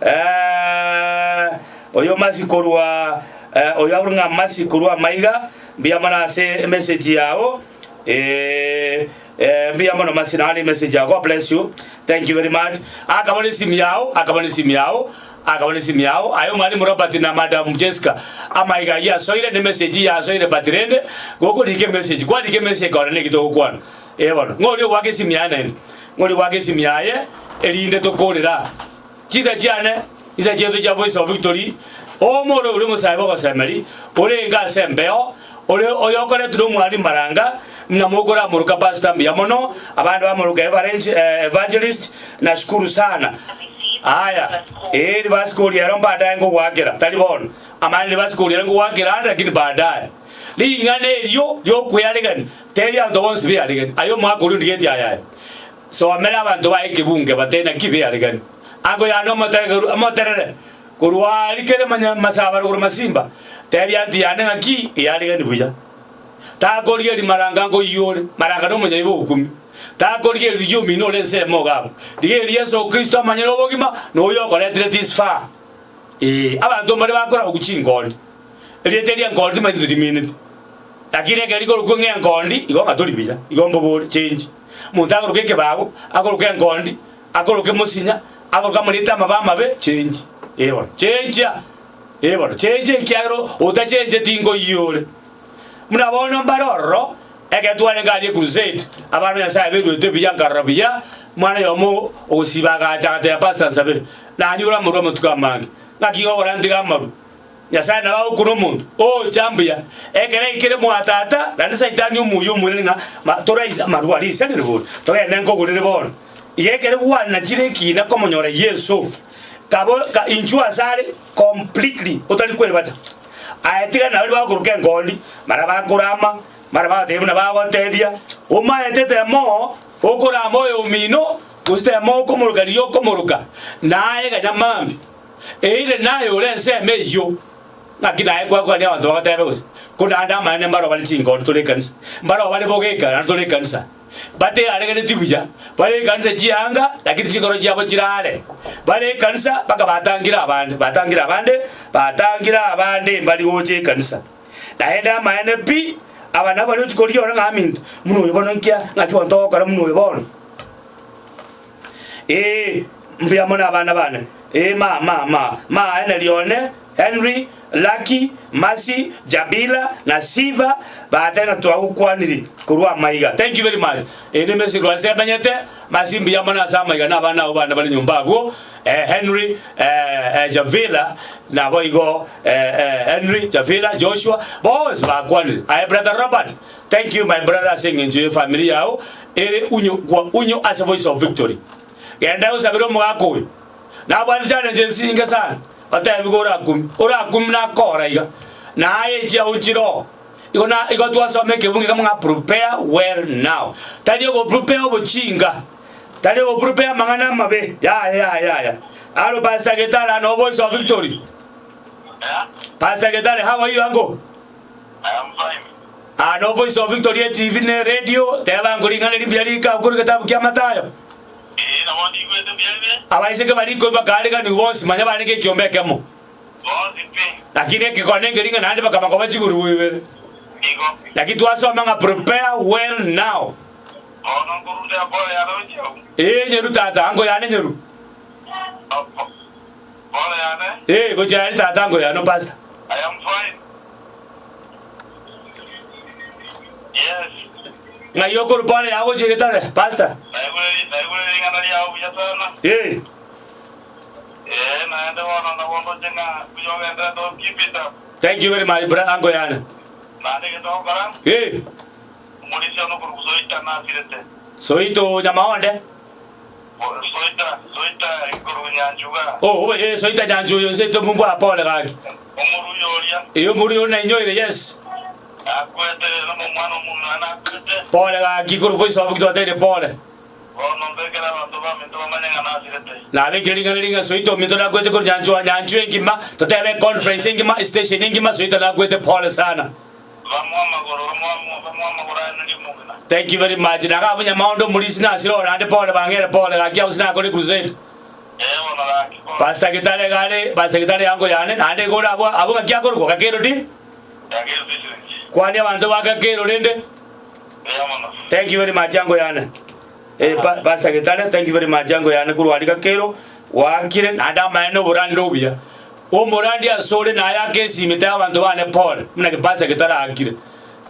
Speaker 1: Eh, oyo Mercy korwa, eh, oyo akorwa ng'a Mercy korwa amaiga, mbuya mono ase emessage yao. Eh, eh, mbuya mono Mercy naende emessage yao. God bless you. Thank you very much. Akaba nesimi yao, akaba nesimi yao. Akaba nesimi yao, aye Omwalimu Robert na Madam Jessica, amaiga ayio asoire, nemessage yasoire but rende gokorika emessage, kwarika emessage ekore neki togokwana. Ee bono, ng'a oria ogoaka esimi yaye naende, ng'a oria ogoaka esimi yaye erinde tokorere aa. Chinsa chiane, chinsa chiaito chia Voice of Victory, omoro oria omosae bw'ogosemeria, orenge ase embeo, ore oyokoretwe na Omwalimu Maranga, buna mokoramoroka Pastor mbuya mono, abande bamoroka Evangelist, nashukuru sana. Aya, ee ribasi koria ero mbadaye ngogoakera, tari bono. Amanyene ribasi koria ero ngogoakera ande lakini baadaye. Ring'ana erio ri'okwearegania, tebia abanto bonsi beareganie. Aye omwaka oria ondigetie aya aya. Somera abanto baye ekebunge batebe naki beareganie. Ango yane omotegeru omoterere, korwa aria kere manya masaba rogoro masimba, tebia anti yane ng'aki earegani buya. Takorigereria maranga nkoiyore, maranga nomonyaibe ogokumia. Takorigereria rigia omino ore ensemo iga abwo. Rigereria Yeso Kristo amanyere obogima, na oyo okoretire this far. Ee, abanto mbare bakora oku chinkondi. Erieta eria enkondi timanyeti rimineti. Lakini ekero rikorokwa ng'a enkondi, igo ng'a tori buya, igo mbobore, change. Omonto akoroka ekebago, akoroka enkondi, akoroka emosinya, akoroka amarieta amabe amabe, change. Ee bono, chenchia, ee bono, chenchia ekiagera otachencheti nkoiyore. Buna bono mbare ororo, ekero twarenge aria ecrusade, abana ba Nyasaye beruete buya nkarora buya, omwana oyomo ogosiba agacha agatebia pastor nsabere, nanyure amarwa amatuko amange, ng'aki ngokora ntige amarwa? Nyasaye nabo agokuna omonto, ocha mbuya, ekero aikire mwa tata, naende saitani omuya omoirani ng'a ma toraisa amarwa aria aisanire bori, togende nkogorere bono. Iga ekero gwanachire ekina komonyora Yeso, kabo ka inchuo asare completely otari kwebacha. Aye tiga nabaria bagokoroka enkondi, mara bakorama, mara bagotebia buna bagotebia, omaete temo okorama oyomino, gose temo okomoroka riria okomoroka, naye ganya mambia. Eire naye ore ensemo eyio. Naki naye kwakwania abanto bagotebe gose, ko naende amaene mbaro bare chinkondi tore ekanisa, mbaro bare bogeka naende tore ekanisa. Bateareganeti buya, bare ekanisa chianga, lakini chinkoro chiabo chirare. Bare ekanisa mpaka batangire abande, batangire abande, batangire abande mbari gocha ekanisa. Naende amaene pi, aba nabo baria ochia korigia ore ng'a aminto, buna oyo bono nkia, ng'aki bono togokora buna oyo bono. Ee, mbuya mono abana bane. Ee, ma, ma, ma, ma Henry one, Henry, Lucky, Mercy, Jabila, na Siva, batebire ng'a twagokwaniri korwa amaiga. Thank you very much. Eye ne message korwa ase emenyete, Mercy mbuya mono ase amaiga na abana abwo bane bare nyomba abwo, eh, Henry, eh, eh, Javila, naboigo eh, eh, Henry, Javila, Joshua, bonsi bakwanire. Aye brother Robert, thank you my brother ase eng'encho ye family yao, ere unyo kwa unyo ase Voice of Victory. Genda osabere omogaka oyo. Nabwate challenge ensinge sana. Otebiwe orakumie, orakumie nakora iga. Naye chiao nchire oo. Igo na igo twasoma ekebungo ekemo ng'a prepare well now. Tari ogo prepare obochinga. Tari ogo prepare amang'ana amabe. Yaya yaya yaya. Aro Pastor Getara no Voice of Victory.
Speaker 2: Yeah,
Speaker 1: Pastor Getare, how are you uncle?
Speaker 2: I am fine.
Speaker 1: Aa no Voice of Victory etivi ne radio, teba nko ring'ana eri mbuya rika korwa egetabu kia Mathayo.
Speaker 2: Ee, nabo ndigwete mbuya ribe.
Speaker 1: Abaiseke baria ikomi bakaariganigwa bonsi manya barenge ekiombe ekemo.
Speaker 2: Bonsi pi.
Speaker 1: Lakini ekekone nkeri ng'a naende bakaba koba chigurubu ibere.
Speaker 2: Igo.
Speaker 1: Naki twasoma ng'a prepare well now.
Speaker 2: Bono nkorunda pole yane gochia agwo.
Speaker 1: Ee nyeru tata, ango yane nyeru.
Speaker 2: Oh, po- Pole yane.
Speaker 1: Ee gochia yane tata ango yane pastor.
Speaker 2: I am fine. Yes.
Speaker 1: Ng'ai okorwa pole yao gochia getare pastor.
Speaker 2: Naigure naigure ring'ana riao buya sana.
Speaker 1: Ee.
Speaker 2: Ee, naende bono nabo ndoche ng'a buya ogenderete o keep it up.
Speaker 1: Thank you very much bra ango yane.
Speaker 2: Naende egento ogokora,
Speaker 1: Ee.
Speaker 2: omorisia one okorokwa Soita nasirete.
Speaker 1: Soito Nyamaonde.
Speaker 2: Soita, Soita korwa Nyanchuga.
Speaker 1: Oh, obe ee Soita Nyanchuga Soito mbwa pole gaki.
Speaker 2: Omoruya oria.
Speaker 1: Ee omoruya oria nainyoire yes.
Speaker 2: Akwete rero nomwana omong'ina nakwete.
Speaker 1: Pole gaki korwa voice of twateire pole.
Speaker 2: Bono mbekere abanto baminto bamanye ng'a nasirete.
Speaker 1: Nabekire ring'ana ring'a Soita ominto nakwete korwa Nyanchua Nyanchua engima totebe econference engima estation engima Soita nakwete pole sana.
Speaker 2: Bamoa amagoro, bamoa bamoa amagoro aye nario omong'ina.
Speaker 1: Thank you very much. Naga abwo Nyamaondo omorisi nasire ore naende pole bang'ere pole gaki abwo sinakore crusade.
Speaker 2: Ee bono gaki pole.
Speaker 1: Pastor Gitare iga are Pastor Gitare yango yane naende iga ore abwo abwo ng'aki akorokwa Gakero di?
Speaker 2: Gakero district.
Speaker 1: Kwania abanto ba Gakero rende.
Speaker 2: Mbuya mono.
Speaker 1: Thank you very much yango yane. Eh, pa, Pastor Gitare, thank you very much yango yane korwa aria Gakero, gwakire naende amaene oborandire obuya. Omorandi asore naye ake esimi teba abanto bane pole, buna Pastor Gitare aakire.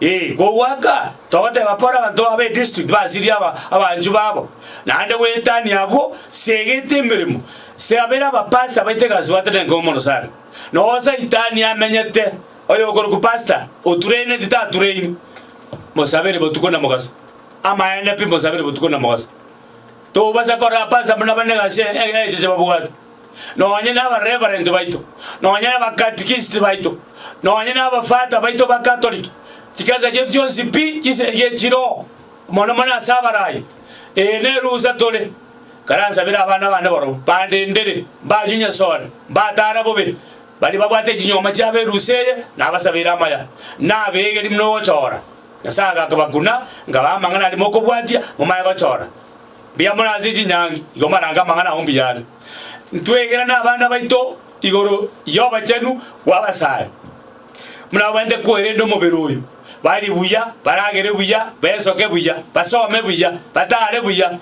Speaker 1: Ee, kogwaka, togoteba pole abanto babo edistrict basirie aba abanchwa babo. Naende goetania abwo, segete emeremo, sabera abapastor baito egasi batenenke mono sana. Noo saitani amenyete, oyokorokwa pastor, otraineti tatraini, mosabere botuko na mogaso. Amaene pi mosabere botuko na mogaso. Tobasa korora pastor buna bane egasi echeche babwate. Nonye nabareverend baito, nonye nabakatikist baito, nonye nabafata baito ba Catholic, chikanisa chiaito chionsi pi chisegi echiroo, mono mono ase abarai. Eye nerusa tore. Karansabere abana bane barobwo, bandendere, mbanywe nyasore, mbatara bobe, baria babwate chinyoma chiabo erusa eye, nabasabeire amaya, nabeegeri buna ogochora. Nyasae agakabakuna, nkabaa amang'ana aria mokobwatia, momanye gochora. Mbuya more ase chinyangi, igo marange amang'ana ao mbuya are. Ntwegerane abana baito igoro y'obochenu bw'abasae, buna babwenerete kwerenda omobere oyo, barie buya, baragere buya, besoke buya, basome buya, batare buya.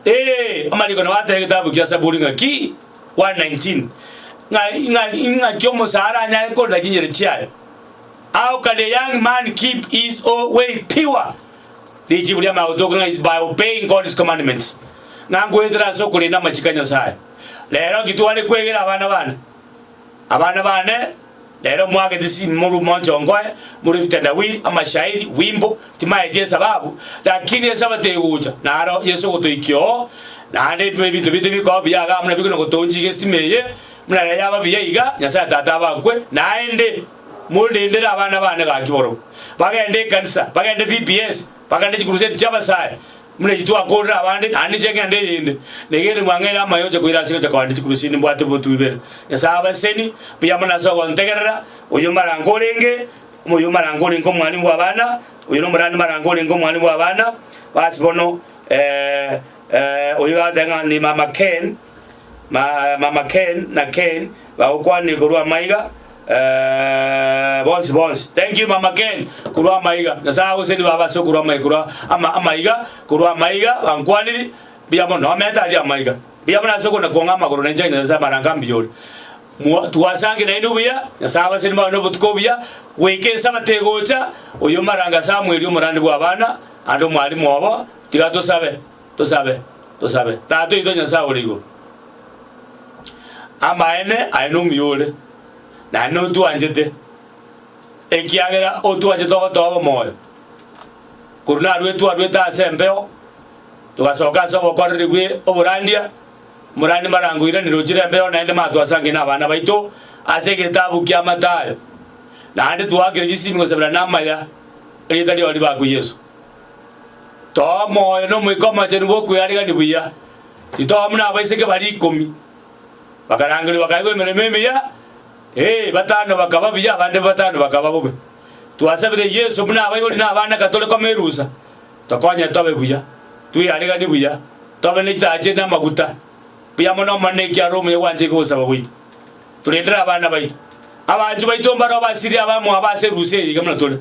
Speaker 1: Ee, amariko nabo ateba egetabu kia Saburi ng'aki 119, ng'a ng'a ing'aki omosae aranyare korenda chinchera chiaye. How can a young man keep his way pure? Richibu ri'amagotoka ng'a is by obeying God's commandments, ng'a ngoetera ase okorenda amachiko a Nyasae. Rero nki tware kwegera abana bane? Abana bane rero mwagete simi morwe monchongoe, morwe vitendawili, amashairi, wimbo, timaeti esababu, lakini esabato egocha, naro Yeso ogotoikia oo. Naende ebinto biaito bikoba buya iga amo nabio gotoonchiga estima eye, buna riria yaba buya iga, Nyasae Tata abakwe, naende mondendere abana bane gaki borobwo. Bagende ekanisa, bagende VBS, bagende chikuruseti chi'abasae, buna echi twakorire abande, naende inche ngende eyende. Negende mwang'eire amaya oche koira ase gocha kogenda chikuruseti nimbwate obotwe ibere. Nyasae abaseseni, mbuya mono ase ogontegerera, oyio marango orenge, omoyio marango orenge omwalimu bw'abana, oyo nomorani marango orenge omwalimu bw'abana, basi bono Oyo agateba ng'a ni mama Ken, mama Ken na Ken bagokwanire korwa amaiga bonsi bonsi. Thank you mama Ken korwa amaiga. Nyasaye agosenie baba ase okorwa amaiga korwa ama amaiga korwa amaiga bankwaniri mbuya mono nomete aria amaiga. Mbuya mono ase okona kwang'a amagoro na inche Nyasaye amaranga mbuya ore. Twasange naende obuya, Nyasaye abasenie babe nobotuko obuya goika esabato egocha, oyo maranga Samueli omorandi bw'abana, ande omwalimu obo, Tiga tosabe, tosabe, tosabe. Tata oito Nyasae ore igoro, amaene aye nomuya ore, naende notwanchete, ekiagera otwanchete ogotoa obomoyo. Korwa narwetwe arwete ase embeo, togasoka ase obokoreri bwe oborandia, omorandi marango oiranire ochire embeo naende matwasange na abana baito ase egetabu kia Mathayo. Naende twaakire chisimi gosabera namaya, erieta riao ribakwe Yeso. Toa omoyo na Omoika Omochenu bw'okwearegania buya. Titoa buna abaiseke baria ikomi, bakarangerigwa bakaegwa emeremo emiya, ee, batano bakaba buya, abande batano bakaba bobe. Twasabire Yeso buna abaibori na abana katore koma erusa, tokonye tobe buya, tweareganie buya, tobe ne chitaache na amaguta. Buya mono Omonene ekiagera omuya gwanchire kogosaba gwaito. Torendere abana baito. Abanchwa baito mbaro abasirie abamwabo ase erusa eye iga buna tore.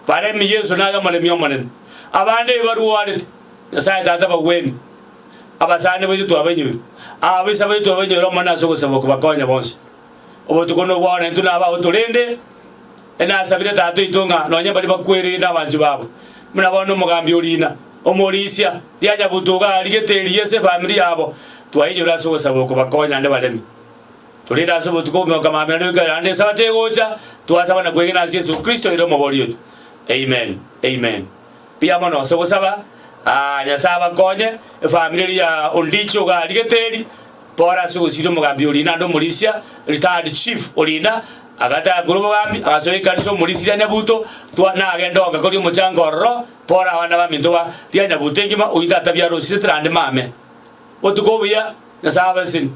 Speaker 1: Baremi Yeso naye Omoremi Omonene. Abande ebarwarete, Nyasae Tata bagwenie. Abasani baito twabainyoire, ababisa baito twabainyoire Omonene ase ogosaba okobakonya bonsi. Obotuko nobwao naintwe nabao torende, enasabire Tata oito ng'a nonye baria bakwereire nabanchwa babo, buna bono omogambi orina, omorisia, rianyabuto iga arigete eriya ase efamiri yabo, twainyore ase ogosaba okobakonya naende baremi. Torende ase obotuko obomoka mambia naende goika naende Esabato egocha, twasaba na kwegena ase Yeso Kristo ere Omobori oito. Amen. Amen. Mbuya mono ase ogosaba. Aa, Nyasae abakonye, efamiri eria ya Ondicho iga arigete eri, pore ase ogosiria omogambi orina naende omorisia, retired chief orina, agataka korwa obogambi, agasoa ekanisa omorisia Nyabuto, twa nagende ogakoria omochango ororo, pore abana baminto ba ria Nyabuto engima, oyio tata biarosirete naende mame. Botuko obuya, Nyasae abasenie.